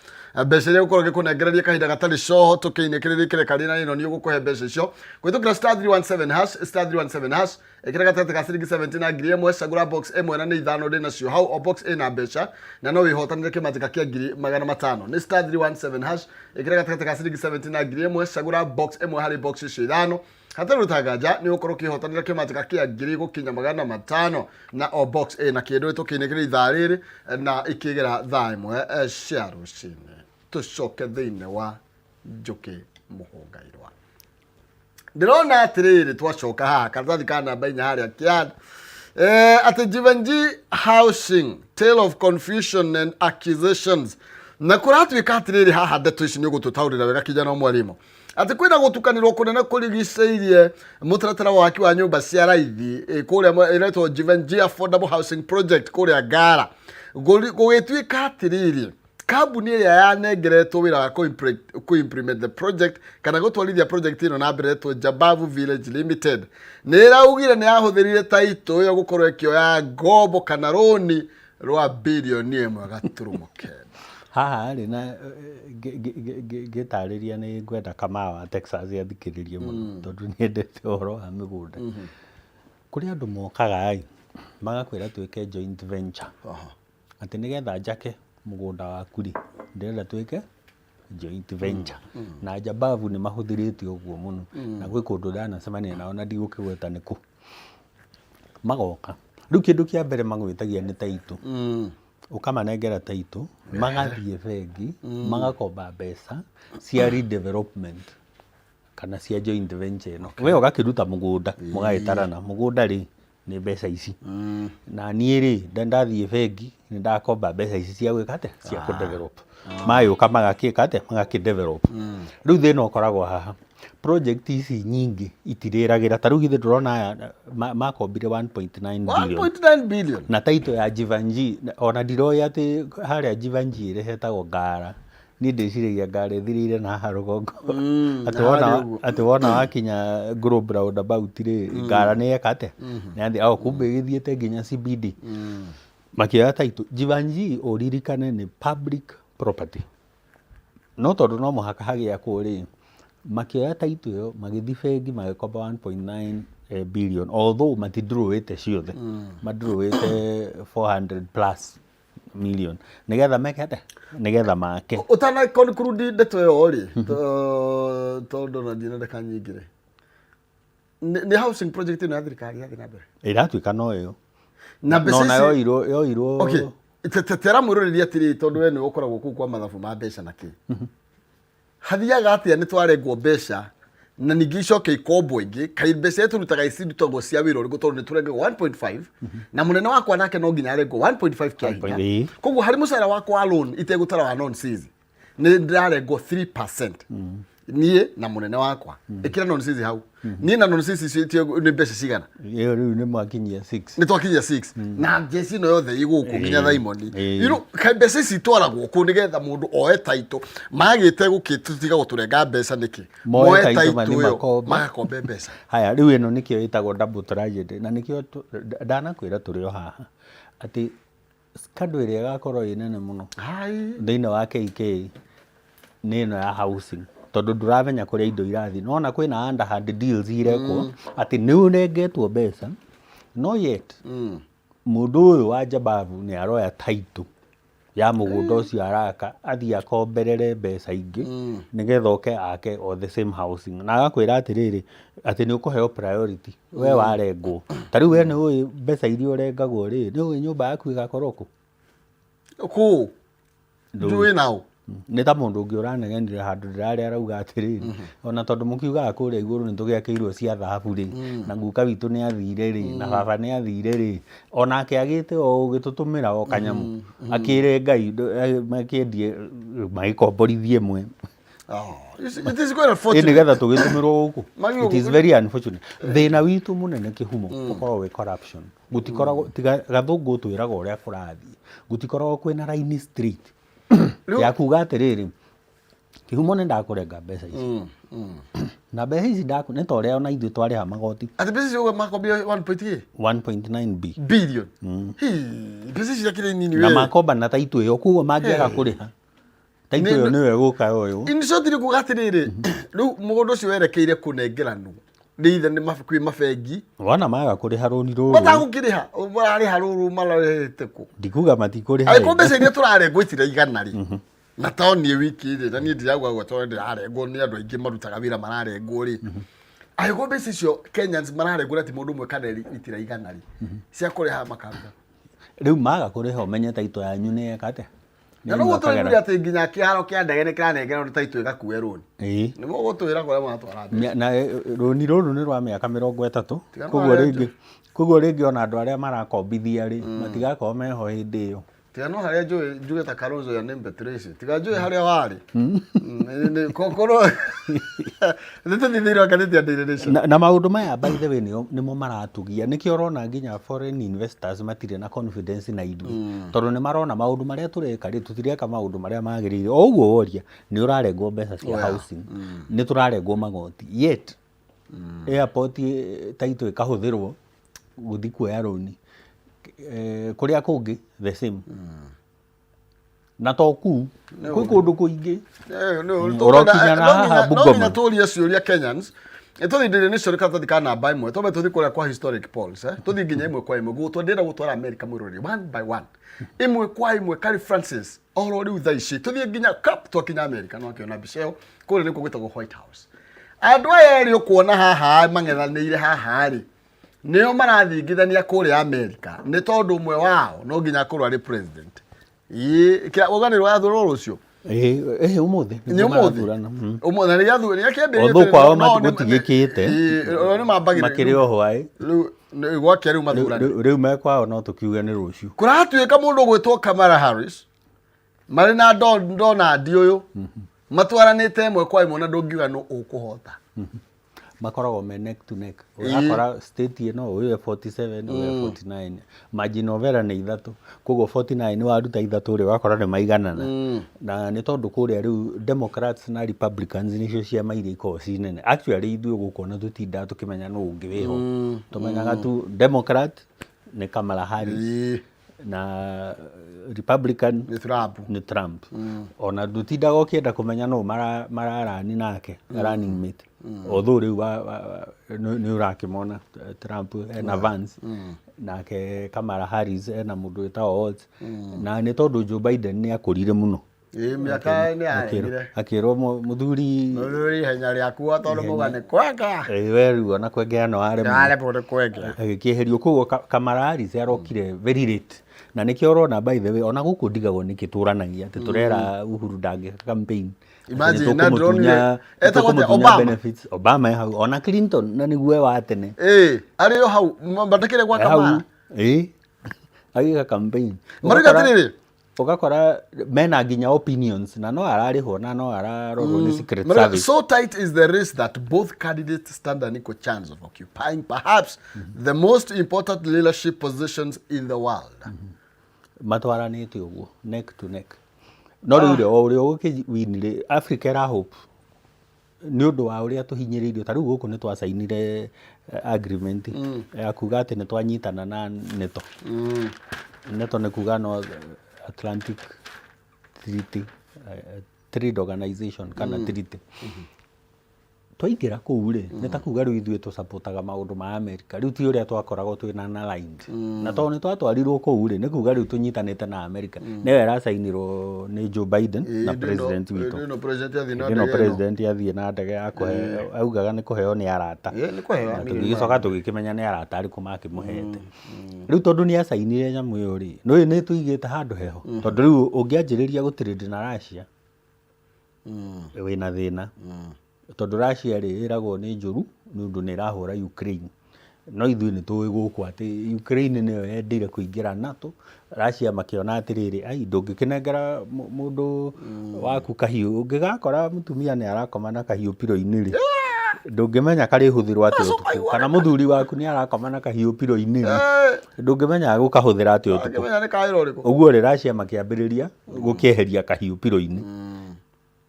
[SPEAKER 1] mbeca iria gũkorwo gĩkũnengereria kahinda gatarĩ coho tũkĩinĩkĩrĩria kĩreka na ĩno nĩ ũgũkũhe mbeca icio kũhĩtũkĩra *317#, *317#. Ĩkĩra gatagatĩ ka ciringi 70 na 1000, cagũra box ĩmwe na nĩ ithano ndĩ nacio hau. O box ĩna mbeca na no wĩhotanĩre kĩmanjĩka kĩa 500,000. Nĩ *317#, ĩkĩra gatagatĩ ka ciringi 70 na 1000, cagũra box ĩmwe harĩ box icio ithano. Hatarĩ gũtanganja nĩ ũgũkorwo ũkĩhotanĩra kĩmanjĩka kĩa ngiri gũkinya magana matano, na o box ĩna kĩndũ. Tũkĩinĩkĩrĩria ithaa rĩrĩ na ikĩgera thaa 1 cia rũcinĩ. Tũcoke thĩinĩ wa Njũkĩ Mũhũngairwa. Ndĩrona atĩrĩrĩ, twacoka haha karatathi ka namba 4 harĩa kĩanda, atĩ Jeevanjee Housing, tale of confusion and accusations. Na kũratuĩka atĩrĩrĩ, haha ndeto ici nĩ ũgũtũtaũrĩra wega kijana wa mwarimu, atĩ kwĩna gũtukanĩrwo kũnene kũrigicĩirie mũtaratara wa waki wa nyũmba cia raithi kũrĩa ĩretwo Jeevanjee Affordable Housing Project kũrĩa Ngara. Gũgĩtuĩka atĩrĩrĩ, kambuni ĩrĩa yanengeretwo wĩra wa kũ-implement the project kana gũtwarithia project ĩno na mbere ĩretwo Jabavu Village Limited nĩ ĩraugire nĩ yahũthĩrire taitũ ĩyo gũkorwo ĩkĩoya ngombo kana rũni rwa 1.9 birioni.
[SPEAKER 3] Haha rĩ, na ngĩtarĩria nĩ ngwenda Kamau wa Texas athikĩrĩrie mũno tondũ nĩ endete ũhoro wa mĩgũnda. Kũrĩ andũ mokaga ĩ magakwĩra twĩke joint venture, atĩ nĩgetha njake mũgũnda waku rĩ, ndĩrenda twĩke joint venture. Na Jabavu nĩ mahũthĩrĩte ũguo mũno, na gwĩ kũndũ ndanacemania nao na ndigũkĩgweta nĩ kũ. Magoka rĩu, kĩndũ kĩa mbere magwĩtagia nĩ taitũ. Ũkamanengera taitũ, magathiĩ bengi magakomba mbeca cia redevelopment kana cia joint venture ĩno. We ũgakĩruta mũgũnda, mũgagĩtarana mũgũnda rĩ nĩ mbeca ici, na niĩ rĩ ndathiĩ bengi nĩ ndakomba mbeca ici cia gwĩka atĩa, cia kũ develop. Magĩũka magakĩka atĩa? Magakĩ develop. Rĩu thĩna ũkoragwo haha, project ici nyingĩ itirĩragĩra. Ta rĩu githĩ ndũrona aya makombire 1.9 billion?
[SPEAKER 1] 1.9 billion.
[SPEAKER 3] Na title ya Jeevanjee ona ndiroĩ atĩ harĩa Jeevanjee ĩrĩ hetagwo Ngara. Niĩ ndĩciragia Ngara ĩthirĩire na haha rũgongo, atĩ
[SPEAKER 1] na
[SPEAKER 3] wona
[SPEAKER 1] harĩa ũguo.
[SPEAKER 3] Atĩ wona wakinya Globe roundabout rĩ, Ngara nĩ yeka atĩa, nĩ yathi oh, kumbe ĩgĩthiĩte nginya CBD. Makĩoya title Jeevanjee, ũririkane nĩ public property, no tondũ no mũhaka hagĩakwo rĩ, makĩoya title ĩyo, magĩthiĩ bengi magĩkomba 1.9 billion, although matindurũĩte ciothe, mandurũĩte 400 plus million nĩgetha meke atĩa? Nĩgetha make.
[SPEAKER 1] Ũtana conclude ndeto ĩyo rĩ, tondũ na ndina ndeka nyingĩ rĩ, nĩ housing project ĩno ya thirikari yathiĩ na mbere?
[SPEAKER 3] Ĩratuĩka no ĩyo.
[SPEAKER 1] Na mbeca
[SPEAKER 3] no na
[SPEAKER 1] ici
[SPEAKER 3] yoirwo yoirwo.
[SPEAKER 1] Okay, tera mwĩroreri atĩrĩ, tondũ we nĩwe ũkoragwo kũu kwa mathabu ma mbeca na kĩ, hathiaga atĩa? Nĩ twarengwo mbeca na ningĩ icoke ikombwo ingĩ. Kaĩ mbeca iria tũrutaga icirutagwo cia wĩra ũrĩkũ? Tondũ nĩ tũrengagwo 1.5 na mũnene wakwa nake no nginya arengwo 1.5 kĩa hinya.
[SPEAKER 3] 1.8.
[SPEAKER 1] Koguo harĩ mũcara wakwa wa loan itegũtara wa non season nĩ ndĩrarengwo 3%. Niĩ na mũnene wakwa, ĩkĩra nonsense hau, niĩ na nonsense icio nĩ mbeca cigana?
[SPEAKER 3] Ĩyo rĩu nĩ mwakinyia 6.
[SPEAKER 1] Nĩ twakinyia 6 na njeci ĩno yothe ĩ gũkũ nginya Thaimoni.
[SPEAKER 3] Ĩĩ.
[SPEAKER 1] Kaĩ mbeca ici itwaragwo kũ nĩgetha mũndũ oe taito magĩte gũkĩtiga gũtũrenga mbeca nĩkĩ?
[SPEAKER 3] Moe title
[SPEAKER 1] title
[SPEAKER 3] mathiĩ
[SPEAKER 1] ĩyo,
[SPEAKER 3] makombe.
[SPEAKER 1] Magakombe mbeca.
[SPEAKER 3] Haya, rĩu ĩno nĩkĩo ĩtagwo double tragedy, na nĩkĩo ndanakwĩra tũrĩ o haha atĩ scandal ĩrĩa ĩgakorwo ĩ nene mũno
[SPEAKER 1] Hai.
[SPEAKER 3] thĩinĩ wa KK nĩ ĩno ya housing, tondũ ndũramenya kũrĩa indo irathiĩ. Nĩwona kwĩna underhand deals irekwo atĩ nĩ ũnengetwo mbeca, no yet mũndũ ũyũ wa Jabavu nĩ aroya title ya mũgũnda ũcio araka, athiĩ akomberere mbeca ingĩ nĩgetha oke ake o the same housing, na agakwĩra atĩrĩrĩ, atĩ nĩ ũkũheo priority we warengwo. Ta rĩu we nĩ ũĩ mbeca iria ũrengagwo rĩ, nĩ ũĩ nyũmba yaku ĩgakorwo kũ?
[SPEAKER 1] Kũ? Njũĩ nao.
[SPEAKER 3] Nĩ ta mũndũ ũngĩ ũranegenire handũ ndĩrarĩ, arauga atĩrĩrĩ, ona tondũ mũkiugaga kũrĩa igũrũ nĩ tũgĩakĩirwo cia thahabu rĩ, na guka witũ nĩ athire rĩ, na baba nĩ athire rĩ, onake agĩte o ũgĩtũtũmĩra o kanyamũ, akĩre Ngai makĩendie magĩkomborithie ĩmwe.
[SPEAKER 1] Oh, it is quite
[SPEAKER 3] Ĩ
[SPEAKER 1] unfortunate.
[SPEAKER 3] nĩgetha tũgĩtũmĩrwo gũkũ.
[SPEAKER 1] Magĩrĩirwo
[SPEAKER 3] It is very unfortunate. Thĩna witũ mũnene kĩhumo ũkoragwo wĩ corruption. Gũtikoragwo, tiga gathũngũ twĩraga ũrĩa kũrathiĩ, gũtikoragwo kwĩna line straight ya kuga atĩrĩrĩ, kĩhumo nĩ ndakũrenga mbeca ici, na mbeca ici ndaku nĩ ta ũrĩa ona ithuĩ twarĩha magoti.
[SPEAKER 1] Atĩ mbeca icio makombia 1.8
[SPEAKER 3] 1.9 b
[SPEAKER 1] billion. Hii, mbeca ici ciakĩrĩ nini
[SPEAKER 3] Na
[SPEAKER 1] we.
[SPEAKER 3] makomba na taitũ ĩyo, koguo mangĩaga kũrĩha taitũ ĩyo nĩyo ĩgũka ũyũ.
[SPEAKER 1] In short nĩ kuga atĩrĩrĩ, rĩu mũgũnda ũcio werekeire kũnengeranwo nĩ ithe nĩ kwĩ mabengi.
[SPEAKER 3] Wona maga kũrĩha rũni rũrũ,
[SPEAKER 1] Matagũkĩrĩha, mararĩha rũrũ mararĩhĩte kũ?
[SPEAKER 3] Ndikuga matikũrĩha.
[SPEAKER 1] Angĩkorwo mbeca iria tũrarengwo itiraigana rĩ, na to niĩ wiki rĩ, na niĩ ndirauga gwe tondũ ndĩrarengwo nĩ andũ aingĩ marutaga wĩra mararengwo rĩ, angĩkorwo mbeca icio Kenyans mararengwo na ti mũndũ ũmwe kana erĩ itiraigana rĩ, cia kũrĩha makaruta?
[SPEAKER 3] Rĩu maga kũrĩha, ũmenye taitũ yanyu nĩ yeka atĩa?
[SPEAKER 1] Na no gũtũiguire atĩ nginya kĩharo kĩa ndege nĩ kĩranengerwo nĩ taitũ ĩgakue rũni.
[SPEAKER 3] Ĩĩ.
[SPEAKER 1] Nĩ mũgũtwĩra kũrĩa mũratwara mbeca.
[SPEAKER 3] Na rũni rũrũ nĩ rwa mĩaka 30.
[SPEAKER 1] Tiga
[SPEAKER 3] Koguo
[SPEAKER 1] no
[SPEAKER 3] rĩngĩ, koguo rĩngĩ ona andũ arĩa marakombithia rĩ, matigakorwo meho hĩndĩ ĩyo.
[SPEAKER 1] Tiga no harĩa njũĩ njuge ta Kalonzo ya name Tracy. Tiga njũĩ harĩa warĩ. Korwo nĩ tũthiĩ thĩinĩ wa ngathĩti ya Daily Nation.
[SPEAKER 3] Na maũndũ maya, by the way, nĩmo maratugia. Nĩkĩo ũrona nginya foreign investors matirĩ na confidence na ithuĩ, tondũ nĩ marona maũndũ marĩa tũreka rĩ, tũtireka maũndũ marĩa magĩrĩire. O ũguo woria, nĩ ũrarengwo mbeca cia housing, nĩ tũrarengwo magoti, yet airport taitũ ĩkahũthĩrwo gũthiĩ kuoya rũni. Kũrĩa kũngĩ the same, na to kuu, kwĩ kũndũ kũingĩ. Ũrokinya na haha
[SPEAKER 1] No nginya
[SPEAKER 3] Bungoma.
[SPEAKER 1] tũrie ciũria Kenyans. Tũthiĩ Daily Nation karatathi ka namba 1, twambe tũthiĩ kũrĩa kwa historic polls, eh? Tũthiĩ nginya ĩmwe kwa ĩmwe gũtwa ndĩrenda gũtwara America mwĩroreri one by one, ĩmwe kwa ĩmwe. Kari Francis oro rĩu thaa ici tũthiĩ nginya cup twakinya America, no akĩona mbica ĩyo kũrĩa nĩkuo gwĩtagwo White House. Andũ aya erĩ ũkuona haha mang'ethanĩire haha rĩ, nĩo marathingithania kũrĩa America, nĩ tondũ ũmwe wao no nginya akorwo arĩ president. Ĩĩ, ũganĩrwo wathurwo rũciũ.
[SPEAKER 3] Ĩĩ, ĩĩ, ũmũthĩ
[SPEAKER 1] Nĩ
[SPEAKER 3] nĩguo
[SPEAKER 1] ũmũthĩ.
[SPEAKER 3] marathurana.
[SPEAKER 1] Ũmũthĩ na nĩgĩathu nĩgĩakĩambĩrĩria.
[SPEAKER 3] Although kwao gũtigĩkĩte.
[SPEAKER 1] Ĩĩ, nĩ mambagĩrĩria.
[SPEAKER 3] Makĩrĩ o hwaĩ.
[SPEAKER 1] Rĩu nĩ gwakĩa rĩu mathurane.
[SPEAKER 3] Rĩu me kwao, no tũkiuge nĩ rũciũ.
[SPEAKER 1] Kũratuĩka mũndũ ũgwĩtwo Kamala Harris marĩ na Donald ũyũ matwaranĩte ĩmwe kwa ĩmwe, na ndũngiuga nũ ũkũhota.
[SPEAKER 3] Makoragwo me neck to neck. Ũrakora state ĩno ũyũ e 47, ũyũ e 49, margin of error nĩ 3, koguo 49 waruta 3 rĩ, ũgakora nĩ maiganana. Na nĩ tondũ kũrĩa rĩu Democrats na Republicans nĩcio ciama iria ikoragwo ci nene. Actually ithuĩ gũkũ ona tũtindaga tũkĩmenya nũ ũngĩ wĩho, tũmenyaga tu Democrat nĩ Kamala Harris na Republican
[SPEAKER 1] Nĩ Trump.
[SPEAKER 3] Nĩ Trump. Ona ndũtindaga ũkĩenda kũmenya nũ mararani nake running mate, although rĩu nĩ ũrakĩmona Trump ena Vance, nake Kamala Harris ena mũndũ wĩtagwo Walz, na nĩ tondũ Joe Biden nĩ akũrire mũno.
[SPEAKER 1] Ĩĩ, mĩaka nĩ yarengire.
[SPEAKER 3] Akĩrwo mũthuri,
[SPEAKER 1] Mũthuri, ihenya rĩaku o tondũ muga nĩ kwengea.
[SPEAKER 3] Ĩĩ, we rĩu ona kwengea no waremwo.
[SPEAKER 1] Waremwo nĩ kwengea.
[SPEAKER 3] Agĩkĩeherio. Koguo Kamala Harris arokire very late, na nĩkĩo ũrona, by the way, ona gũkũ ndigagwo nĩkĩ tũranagia atĩ tũrera Uhuru ndangĩka campaign, atĩ
[SPEAKER 1] Imagine,
[SPEAKER 3] nĩ
[SPEAKER 1] na
[SPEAKER 3] tũkũmũtunya
[SPEAKER 1] ndĩronire- etagwo atĩa?
[SPEAKER 3] nĩtũkũmũtunya
[SPEAKER 1] Obama?
[SPEAKER 3] benefits. Obama e hau, ona Clinton, na nĩguo e wa tene.
[SPEAKER 1] Ĩĩ, arĩ o hau matakĩrĩ gwa
[SPEAKER 3] E hau.
[SPEAKER 1] Kamala.
[SPEAKER 3] Ĩĩ, agĩka campaign.
[SPEAKER 1] Marauga
[SPEAKER 3] Ũgakora-
[SPEAKER 1] atĩrĩrĩ.
[SPEAKER 3] Ũgakora mena nginya opinions na no ararĩhwo na no ararorwo nĩ Secret
[SPEAKER 1] Mara-
[SPEAKER 3] Service.
[SPEAKER 1] So tight is the race that both candidates stand an equal chance of occupying perhaps the most important leadership positions in the world.
[SPEAKER 3] Matwaranĩte ũguo neck to neck. No rĩu rĩ, o ũrĩa ũgũkĩ-win rĩ, Africa ĩra hope nĩ ũndũ wa ũrĩa tũhinyĩrĩirio. Ta rĩu gũkũ nĩ twacainire agreement ya kuga atĩ nĩ twanyitana na NATO. NATO nĩ kuga North Atlantic Treaty, Trade Organization kana treaty. Twaingĩra kũu rĩ, nĩ ta kuga rĩu ithuĩ tũcapotaga maũndũ ma America. Rĩu ti ũrĩa twakoragwo twĩna na aligned. Na tondũ nĩ twatwarirwo kũu rĩ, nĩ kuga rĩu tũnyitanĩte na America. Nĩyo ĩracainirwo nĩ Joe Biden na president witũ.
[SPEAKER 1] Ĩno president athiĩ na
[SPEAKER 3] Hĩndĩ ĩno
[SPEAKER 1] ndege ĩno.
[SPEAKER 3] President athiĩ na ndege ya kũhe, augaga nĩ kũheo nĩ arata.
[SPEAKER 1] Ĩ, nĩ kũheo
[SPEAKER 3] Na
[SPEAKER 1] nĩ
[SPEAKER 3] tũgĩgĩcoka tũgĩkĩmenya nĩ arata arĩkũ makĩmũhete. Rĩu tondũ nĩ acainire nyamũ ĩyo rĩ, nĩũĩ nĩ tũigĩte handũ heho. Tondũ rĩu ũngĩanjĩrĩria gũtrade na Russia, wĩna thĩna. Tondũ Russia rĩ, ĩragwo nĩ njũru nĩ ũndũ nĩ ĩrahũra Ukraine. No ithuĩ nĩ tũĩ gũkũ atĩ Ukraine nĩyo yendire kũingĩra NATO. Russia makĩona atĩrĩrĩ, ai ndũngĩkĩnengera mũndũ waku kahiũ, ũngĩgakora mũtumia nĩ arakoma na kahiũ pillow-inĩ rĩ, ndũngĩmenya karĩhũthĩrwo atĩa ũtukũ. Kana mũthuri waku nĩ arakoma na kahiũ pillow-inĩ rĩ, ndũngĩmenya agũkahũthĩra atĩa ũtukũ.
[SPEAKER 1] Angĩmenya nĩ kaĩra ũrĩkũ.
[SPEAKER 3] Ũguo rĩ, Russia makĩambĩrĩria gũkĩeheria kahiũ pillow-inĩ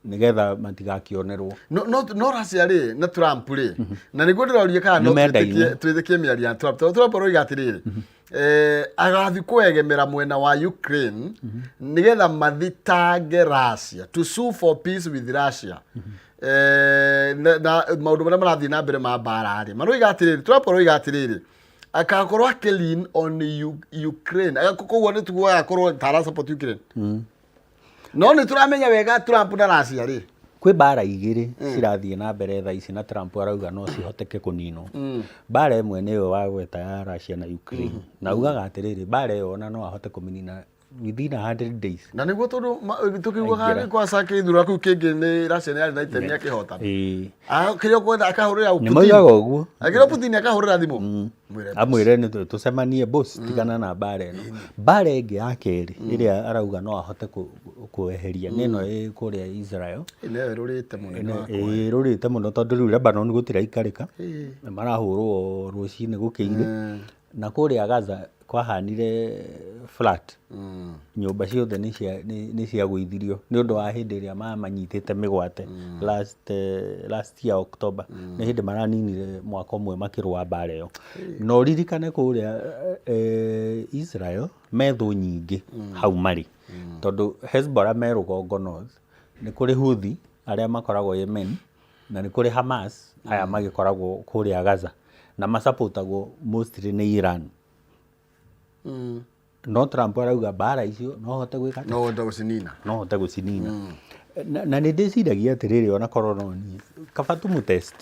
[SPEAKER 3] nĩgetha matigakĩonerwo.
[SPEAKER 1] No Russia rĩ na Trump rĩ, na nĩguo ndĩroria kana no
[SPEAKER 3] Nĩ mendaine.
[SPEAKER 1] twĩtĩkie mĩario ya Trump, tondũ Trump aroiga atĩrĩrĩ, agathiĩ kwegemera mwena wa Ukraine nĩgetha mathitange Russia, to sue for peace with Russia. Na maũndũ marĩa marathiĩ na mbere ma mbara rĩ, maroiga atĩrĩrĩ, Trump aroiga atĩrĩrĩ, akakorwo akĩ lean on Ukraine. Koguo nĩ tuguo agakorwo ta ara support Ukraine, no nĩ tũramenya wega Trump na Russia rĩ.
[SPEAKER 3] Kwĩ mbara igĩrĩ cirathiĩ na mbere thaa ici na Trump arauga no cihoteke kũninwo. Mbara ĩmwe nĩyo wagweta ya Russia na Ukraine, na augaga atĩrĩrĩ, mbara ĩyo ona no ahote kũmĩnina within 100 days.
[SPEAKER 1] Na nĩguo tondũ tũkiugaga
[SPEAKER 3] Aingĩra.
[SPEAKER 1] nĩ kwa gĩthurano kĩu kĩngĩ nĩ Russia nĩ yarĩ na itemi akĩhotana. Kĩrĩa ũkwenda akahũrĩra
[SPEAKER 3] Nĩ
[SPEAKER 1] Putin.
[SPEAKER 3] moigaga ũguo.
[SPEAKER 1] Akĩra Putin akahũrĩra thimũ. Mwĩre
[SPEAKER 3] Amwĩre nĩ tũcemanie, boss, tigana na mbara ĩno. Mbara ĩngĩ ya kerĩ ĩrĩa arauga no ahote kweheria nĩ ĩno ĩ kũrĩa Israel.
[SPEAKER 1] Ĩno ĩrũrĩte mũnene wakwa.
[SPEAKER 3] Ĩĩ, ĩrũrĩte mũno tondũ rĩu Lebanon gũtiraikarĩka, marahũrwo rũcinĩ gũkĩire. Na kũrĩa Gaza kwahanire flat, nyũmba ciothe nĩ ciagũithirio nĩ ũndũ wa hĩndĩ ĩrĩa mamanyitĩte mĩgwate last year October. Nĩ hĩndĩ maraninire mwaka ũmwe makĩrũa mbara ĩyo. Na ũririkane kũrĩa Israel me thũ nyingĩ hau marĩ, tondũ Hezbollah me rũgongo north, nĩ kũrĩ Houthi arĩa makoragwo Yemen, na nĩ kũrĩ Hamas aya magĩkoragwo kũrĩa Gaza, na masapotagwo mostly nĩ Iran. No Trump arauga mbara icio no hote gwĩka atĩa?
[SPEAKER 1] No ũhote gũcinina.
[SPEAKER 3] No hote gũcinina. Na nĩ ndĩciragia atĩrĩrĩ, ona korwo no niĩ, kaba tũmũ-test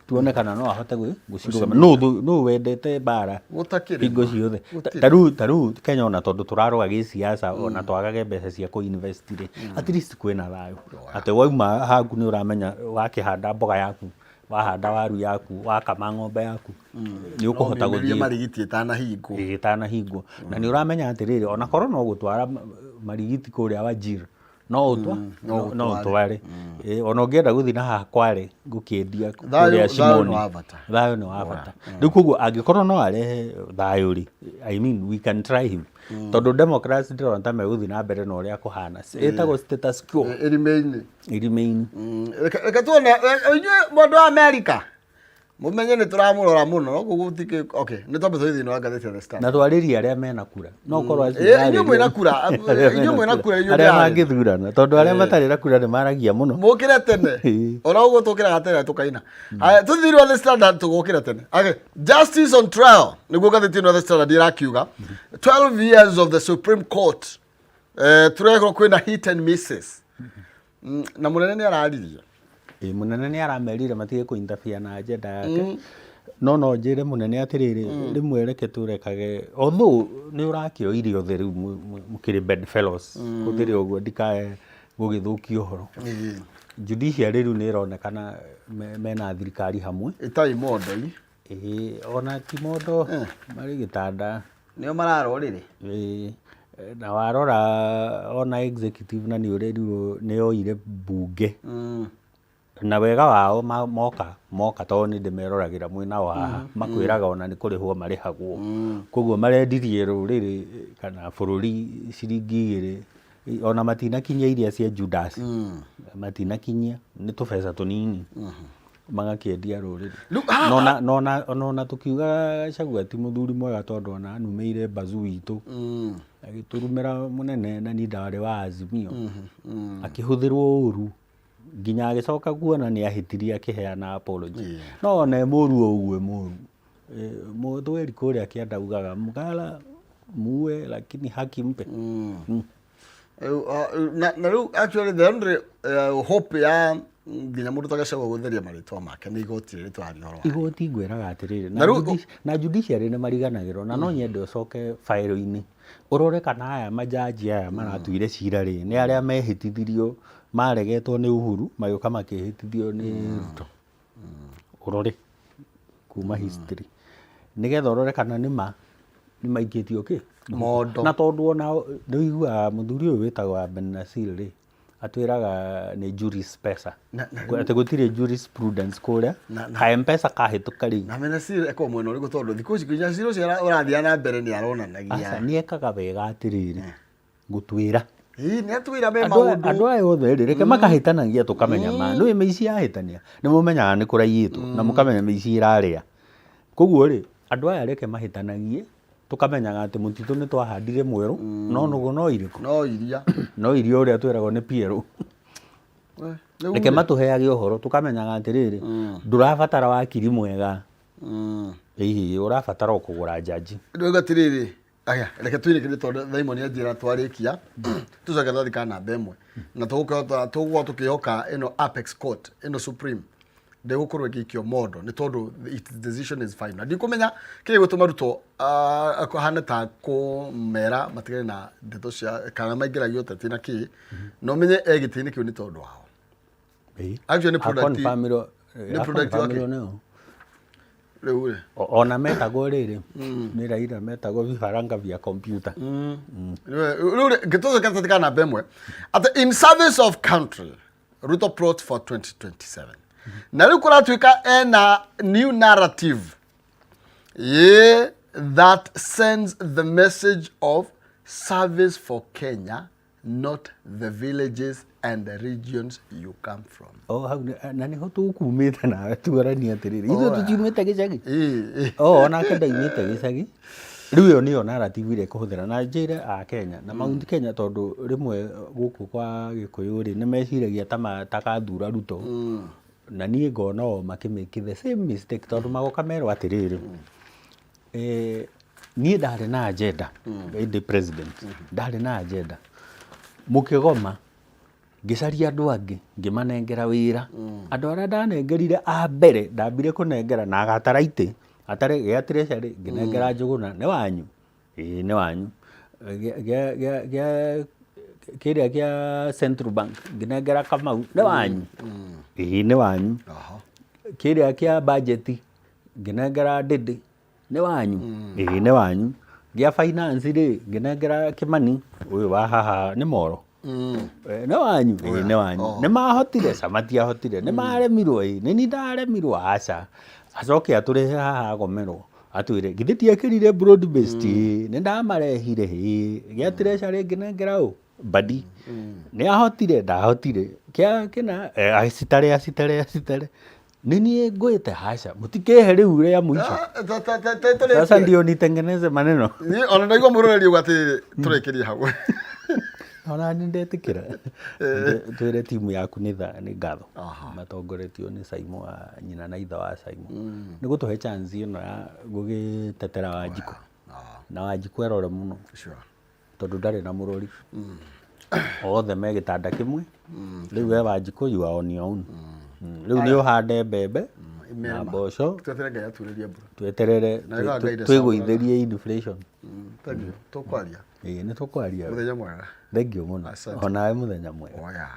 [SPEAKER 3] tuone kana no ahote gũcirũgamia. Nũ wendete mbara
[SPEAKER 1] Gũtakĩrĩ
[SPEAKER 3] hingo
[SPEAKER 1] ma.
[SPEAKER 3] ciothe?
[SPEAKER 1] Gũtirĩ.
[SPEAKER 3] Ta rĩu Kenya, ona tondũ tũrarũa gĩsiasa, ona twagage mbeca cia kũ-invest rĩ, at least kwĩna thayũ atĩ wauma haku nĩ ũramenya wakĩhanda mboga yaku, wahanda waru yaku, wakama ng'ombe yaku, nĩ ũkũhota
[SPEAKER 1] No
[SPEAKER 3] gũthiĩ
[SPEAKER 1] marigiti ĩtanahingwo.
[SPEAKER 3] Ĩĩ, ĩtanahingwo. Na nĩ ũramenya atĩrĩrĩ, ona korwo no gũtwara marigiti kũrĩa Wajir, no ũtwa
[SPEAKER 1] no
[SPEAKER 3] no ũtware. Ĩĩ, ona ũngĩenda gũthiĩ na haha Kwale gũkĩendia
[SPEAKER 1] Thayũ-
[SPEAKER 3] kũrĩa
[SPEAKER 1] thayũ
[SPEAKER 3] Shimoni.
[SPEAKER 1] nĩ wa bata.
[SPEAKER 3] Thayũ nĩ wa bata. Rĩu koguo angĩkorwo no arehe thayũ rĩ, I mean, we can try him, tondũ Democrats ndĩrona ta megũthiĩ na mbere na ũrĩa kũhana, ĩtagwo status quo.
[SPEAKER 1] Ĩrima-inĩ.
[SPEAKER 3] Ĩrima-inĩ.
[SPEAKER 1] Reke tuone inyuĩ mũndũ wa America, mũmenye nĩ tũramũrora mũno, no koguo gũtikĩ. Okay, nĩ twambe tũthiĩ thĩinĩ wa ngathĩti ya The Star.
[SPEAKER 3] Na twarĩrie arĩa mena kura, no korwo acio
[SPEAKER 1] Inyuĩ
[SPEAKER 3] mararĩria-
[SPEAKER 1] mwĩna kura,
[SPEAKER 3] arĩa
[SPEAKER 1] inyuĩ
[SPEAKER 3] mena
[SPEAKER 1] mwĩna kura, inyuĩ
[SPEAKER 3] arĩa
[SPEAKER 1] ndĩrarĩria.
[SPEAKER 3] mangĩthurana, tondũ arĩa matarĩ na kura nĩ maragia mũno.
[SPEAKER 1] Mũkĩre tene. Ona ũguo tũkĩraga tene tũkaina. Haya, tũthiĩ wa The Standard, tũgũkĩra tene. Okay, justice on trial nĩguo ngathĩti ĩno ya The Standard ĩrakiuga. 12 years of the Supreme Court, tũrekorwo kwĩna hit and misses. Na mũnene nĩ araririe.
[SPEAKER 3] Ĩ, mũnene nĩ aramerire matige kũ interfere na agenda yake, no njĩre mũnene atĩrĩrĩ, rĩmwe reke tũrekage, although nĩ ũrakĩoire othe rĩu mũkĩrĩ bedfellows gũthĩrĩ ũguo, ndikae gũgĩthũkia ũhoro. Judiciary rĩu nĩ ĩronekana mena thirikari hamwe.
[SPEAKER 1] Ĩtai mondoi.
[SPEAKER 3] Ĩĩ, ona ti mondo, marĩ gĩtanda.
[SPEAKER 2] Nĩo mararorĩrĩ.
[SPEAKER 3] Ĩĩ. Na warora ona executive na nĩ ũrerirwo nĩ yoire mbunge na wega wao moka moka tondũ nĩ ndĩmeroragĩra mwĩ nao haha makwĩraga ona nĩ kũrĩhwo marĩhagwo koguo marendirie rũrĩrĩ kana bũrũri ciringi igĩrĩ ona matinakinyia iria cia Judas matinakinyia nĩ tũbeca tũnini magakĩendia rũrĩrĩ.
[SPEAKER 1] Rĩu, ha-
[SPEAKER 3] Nona nona nona tũkiuga Gachagua ti mũthuri mwega tondũ ona anumĩire Bazu witũ agĩtũrumĩra mũnene na niĩ ndarĩ wa Azimio akĩhũthĩrwo ũru nginya agĩcoka kuona nĩ ahĩtirie akĩheana apology no ona e mũru o ũguo e mũru. Eh, Mũthweri kũrĩa kĩanda ugaga mgala muue lakini haki mpe.
[SPEAKER 1] Na rĩu actually the only hope ya nginya mũndũ ta Gachagua gũtheria marĩtwa make nĩ igoti rĩrĩ tũraria ũhoro wake.
[SPEAKER 3] Igoti ngwĩraga atĩrĩrĩ
[SPEAKER 1] Na rĩu-
[SPEAKER 3] na judiciary nĩ mariganagĩrwo na no nyende ũcoke baĩro-inĩ ũrore kana aya majaji aya maratuire cira rĩ nĩ arĩa mehĩtithirio maregetwo nĩ Uhuru magĩũka makĩhĩtithio nĩ Ruto. Ũrore kuma history nĩgetha ũrore kana nĩ ma nĩ maikĩtio kĩ
[SPEAKER 1] Mondo.
[SPEAKER 3] Na tondũ ona nĩ ũiguaga mũthuri ũyũ wĩtagwo Ahmednasir rĩ atwĩraga nĩ juris pesa atĩ gũtirĩ jurisprudence kũrĩa ka mpesa kahĩtũka rĩ
[SPEAKER 1] Na Menasir eko mwena ũrĩkũ tondũ thikũ ici nginya cira ũcio ũrathiĩ na mbere nĩ aronanagia.
[SPEAKER 3] Aca nĩ ekaga wega atĩrĩrĩ gũtwĩra.
[SPEAKER 1] Ĩĩ nĩ atwĩra me
[SPEAKER 3] Andũ aya
[SPEAKER 1] maũndũ.
[SPEAKER 3] Andũ aya othe rĩ reke makahĩtanagia tũkamenya ma. Nĩũĩ mĩici yahĩtania nĩ mũmenyaga nĩ kũraiyĩtwo na mũkamenya mĩici ĩrarĩa. Koguo rĩ andũ aya reke mahĩtanagie tũkamenyaga atĩ mũtitũ nĩ twahandire mwerũ no nũgũ no irĩkũ?
[SPEAKER 1] No iria.
[SPEAKER 3] No iria ũrĩa twĩragwo nĩ Pierũ.
[SPEAKER 1] Rĩu
[SPEAKER 3] Reke
[SPEAKER 1] rĩ.
[SPEAKER 3] matũheage ũhoro tũkamenyaga atĩrĩrĩ ndũrabatara wakiri mwega ĩhĩ ũrabatara o kũgũra njanji.
[SPEAKER 1] Ndauga atĩrĩrĩ, aya reke twĩrĩkĩrie tondũ Simon anjĩra twarĩkia tũcoke twathika namba ĩmwe na tũgũkorwo tũgũkorwo tũkĩhoka ĩno Apex Court ĩno Supreme ndĩgũkorwo ĩgĩikio mondo nĩ tondũ its decision is final. Na ndikũmenya kĩrĩa gĩgũtũma Ruto ahane ta kũmera matigane na ndeto cia kana maingĩragio ũteti na kĩ na ũmenye e gĩtĩ-inĩ kĩu nĩ tondũ wao.
[SPEAKER 3] Ĩĩ.
[SPEAKER 1] Actually nĩ product
[SPEAKER 3] Akonfirmirwo
[SPEAKER 1] nĩ product wake.
[SPEAKER 3] akonfirmirwo nĩo.
[SPEAKER 1] Rĩu rĩ
[SPEAKER 3] Ona metagwo rĩrĩ nĩ Raila metagwo vifaranga vya kompyuta.
[SPEAKER 1] Rĩu rĩ ngĩtũcoka tũtika namba ĩmwe atĩ in service of country Ruto plot for 2027 na rĩu kũratuĩka ena new narrative ye that sends the message of service for Kenya not the villages and the regions you come from.
[SPEAKER 3] O hau na nĩho tũkumĩte nawe tuoranie atĩrĩrĩ ithuĩ
[SPEAKER 1] Oya.
[SPEAKER 3] tũtiumĩte gĩcagi.
[SPEAKER 1] Ĩĩ, ĩĩ.
[SPEAKER 3] O onake ndaumĩte gĩcagi. Rĩu ĩyo nĩyo narrative ĩrĩa ĩkũhũthĩra na njĩre a Kenya na Mount Kenya tondũ rĩmwe gũkũ kwa Gĩkũyũ rĩ nĩ meciragia ta matagathura Ruto na niĩ ngona o makĩ make the same mistake tondũ magoka merwo atĩrĩrĩ eh, niĩ ndarĩ na agenda ndĩ president ndarĩ na agenda mũkĩgoma ngĩcaria andũ angĩ ngĩmanengera wĩra andũ arĩa ndanengerire a mbere ndambire kũnengera na agatara itĩ atare gĩa treasury ngĩnengera Njũgũna nĩ wanyu ĩĩ nĩ wanyu gĩa gĩa gĩa gĩa kĩrĩa kĩa Central Bank ngĩnengera Kamau nĩ wanyu ĩĩ nĩ wanyu kĩrĩa kĩa budget ngĩnengera Ndĩndĩ nĩ wanyu ĩĩ nĩ wanyu gĩa finance rĩ ngĩnengera Kĩmani ũyũ wa haha nĩ Moro Eh, nĩ wanyu ĩĩ nĩ wanyu nĩ mahotire ca matiahotire nĩ maremirwo ĩĩ nĩ niĩ ndaremirwo aca acoke atũrehe haha agomerwo atwĩre githĩ tiekĩrire broad based ĩĩ nĩ ndamarehire ĩĩ gĩa treasury ngĩnengera ũ Mbadi nĩ ahotire ndahotire kĩa kĩna eh, acitare acitare acitare nĩ niĩ ngwĩte haca mũtikĩhe rĩu rĩa mũico
[SPEAKER 1] Ah, ta- ta- ta- ta- tũrĩkie.
[SPEAKER 3] sasa ndio nitengeneze maneno
[SPEAKER 1] Niĩ ona ndaigua mũroreri uga atĩrĩrĩ tũrĩkĩrie hau
[SPEAKER 3] ona nĩ ndetĩkĩra twĩre timu yaku nĩ tha nĩ ngatho matongoretio nĩ Saimo wa nyina na ithe wa Saimo nĩ gũtũhe chance ĩno ya gũgĩtetera Wanjikũ na Wanjikũ erore mũno
[SPEAKER 1] Sure.
[SPEAKER 3] tondũ ndarĩ na mũrori othe me gĩtanda kĩmwe rĩu we Wanjikũ you are on your own Rĩu nĩ ũhande mbembe na mboco
[SPEAKER 1] Tweterere Ngai aturĩrie mbura.
[SPEAKER 3] Tweterere
[SPEAKER 1] Na ĩgaga Ngai
[SPEAKER 3] twĩgũithĩrie inflation.
[SPEAKER 1] Thank you. Tũkwaria.
[SPEAKER 3] Ĩĩ nĩ tũkwaria.
[SPEAKER 1] Mũthenya mwega.
[SPEAKER 3] Thank you mũno.
[SPEAKER 1] Asante.
[SPEAKER 3] Onawe mũthenya mwega.
[SPEAKER 1] Oya.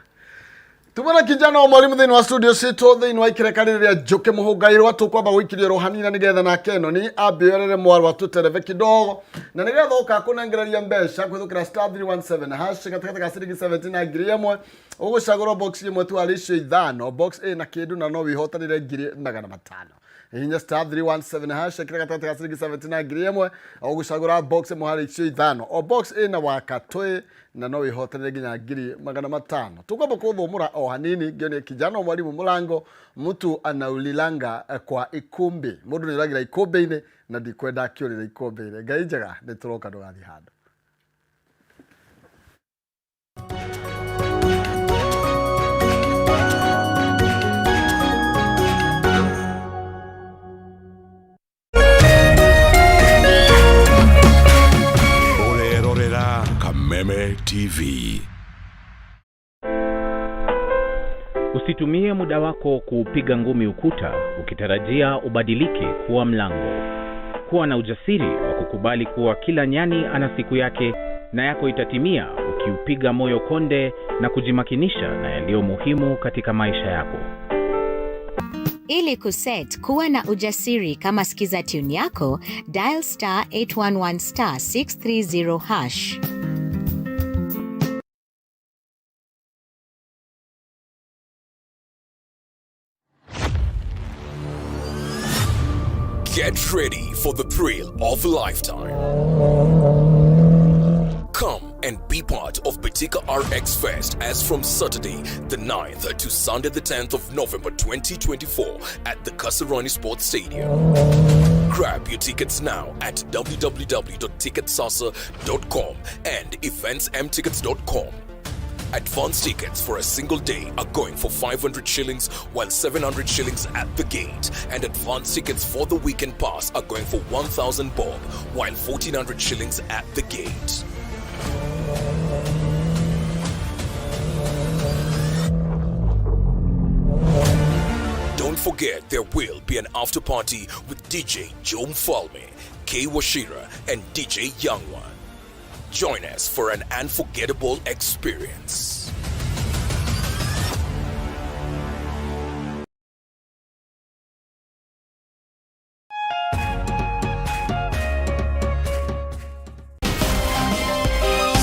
[SPEAKER 1] Tumana kijana wa mwalimu thĩinĩ wa studio citũ thĩinĩ wa ikereka rĩrĩ rĩa njũkĩ mũhũngairwo tũkwamba gũikirio rũhanina nĩgetha nake ĩno ni ambĩorere mwarwa tũtereve kidogo na nĩgetha ũka kũnengereria mbeca kũhĩtũkĩra star 317 hash gatagatĩ ga ciringi 70 na 1000 ũgũcagũra box ĩmwe tu harĩ icio ithano, box ĩ na kĩndũ na no wĩhotanĩre 500,000. Hihinya star 317 hash ĩkĩra gatagatĩ ga ciringi 70 na 1000 ũgũcagũra box ĩmwe harĩ icio ithano, o box ĩna wakatũ na no wĩhotanĩre nginya 500,000. Tũkwamba kũthũmũra o hanini ngĩonie kijana wa mwalimu mũrango mtu anaulilanga kwa ikũmbĩ, mũndũ nĩ ũragira ikũmbĩ-inĩ na ndikwenda akĩũrĩre ikũmbĩ-inĩ. Ngai njega, nĩ tũroka ndũgathiĩ handũ.
[SPEAKER 4] Ũrerorera Kameme TV.
[SPEAKER 5] Usitumie muda wako kuupiga ngumi ukuta ukitarajia ubadilike kuwa mlango. Kuwa na ujasiri wa kukubali kuwa kila nyani ana siku yake na yako itatimia ukiupiga moyo konde na kujimakinisha na yaliyo muhimu katika maisha yako.
[SPEAKER 6] Ili kuset kuwa na ujasiri kama skiza tune yako, dial star 811 star 630 hash.
[SPEAKER 4] Get ready for the thrill of a lifetime. Come and be part of Betika RX Fest as from Saturday the 9th to Sunday the 10th of November 2024 at the Kasarani Sports Stadium. Grab your tickets now at www.ticketsasa.com and eventsmtickets.com. Advance tickets for a single day are going for 500 shillings, while 700 shillings at the gate. And advance tickets for the weekend pass are going for 1,000 bob, while 1,400 shillings at the gate. Don't forget there will be an after party with DJ Joe Mfalme, K Washira, and DJ Young One. Join us for an unforgettable experience.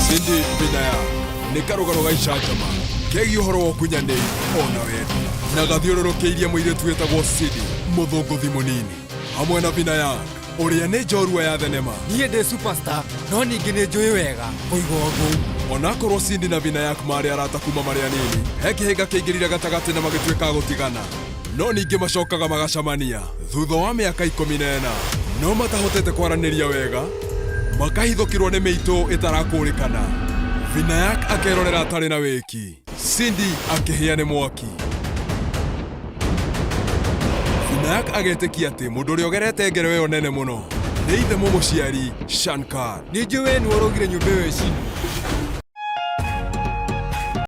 [SPEAKER 7] Cindy Vinaya nĩ karũgano ga icanjama kegiĩ ũhoro wa ũkunyanĩri ona wendo na gathiũrũrũkĩirie mũirĩtu wĩtagwo Cindy mũthũngũthi mũnini hamwe na Vinayak ũrĩa nĩ njorua ya thenema.
[SPEAKER 8] Niĩ ndĩ superstar no ningĩ nĩ njũĩ wega kũiga ũngũ.
[SPEAKER 7] Onakorwo Cindy na Vinayak marĩ arata kuma marĩ anini, he kĩhĩnga kĩingĩrire gatagatĩ na magĩtuĩka a gũtigana. No ningĩ macokaga magacemania thutha wa mĩaka 14, no matahotete kwaranĩria wega, makahithũkĩrwo nĩ mĩitũ ĩtarakũrĩkana. Vinayak akerorera atarĩ na wĩki, Cindy akĩhĩa nĩ mwaki. Vinayak agetĩkia atĩ mũndũ ũrĩa ũgerete ngero ĩyo nene mũno nĩ ithe mũmũciari Shankar.
[SPEAKER 8] Nĩ njũĩ we nĩwe ũrogire nyũmba ĩyo ĩcinwo.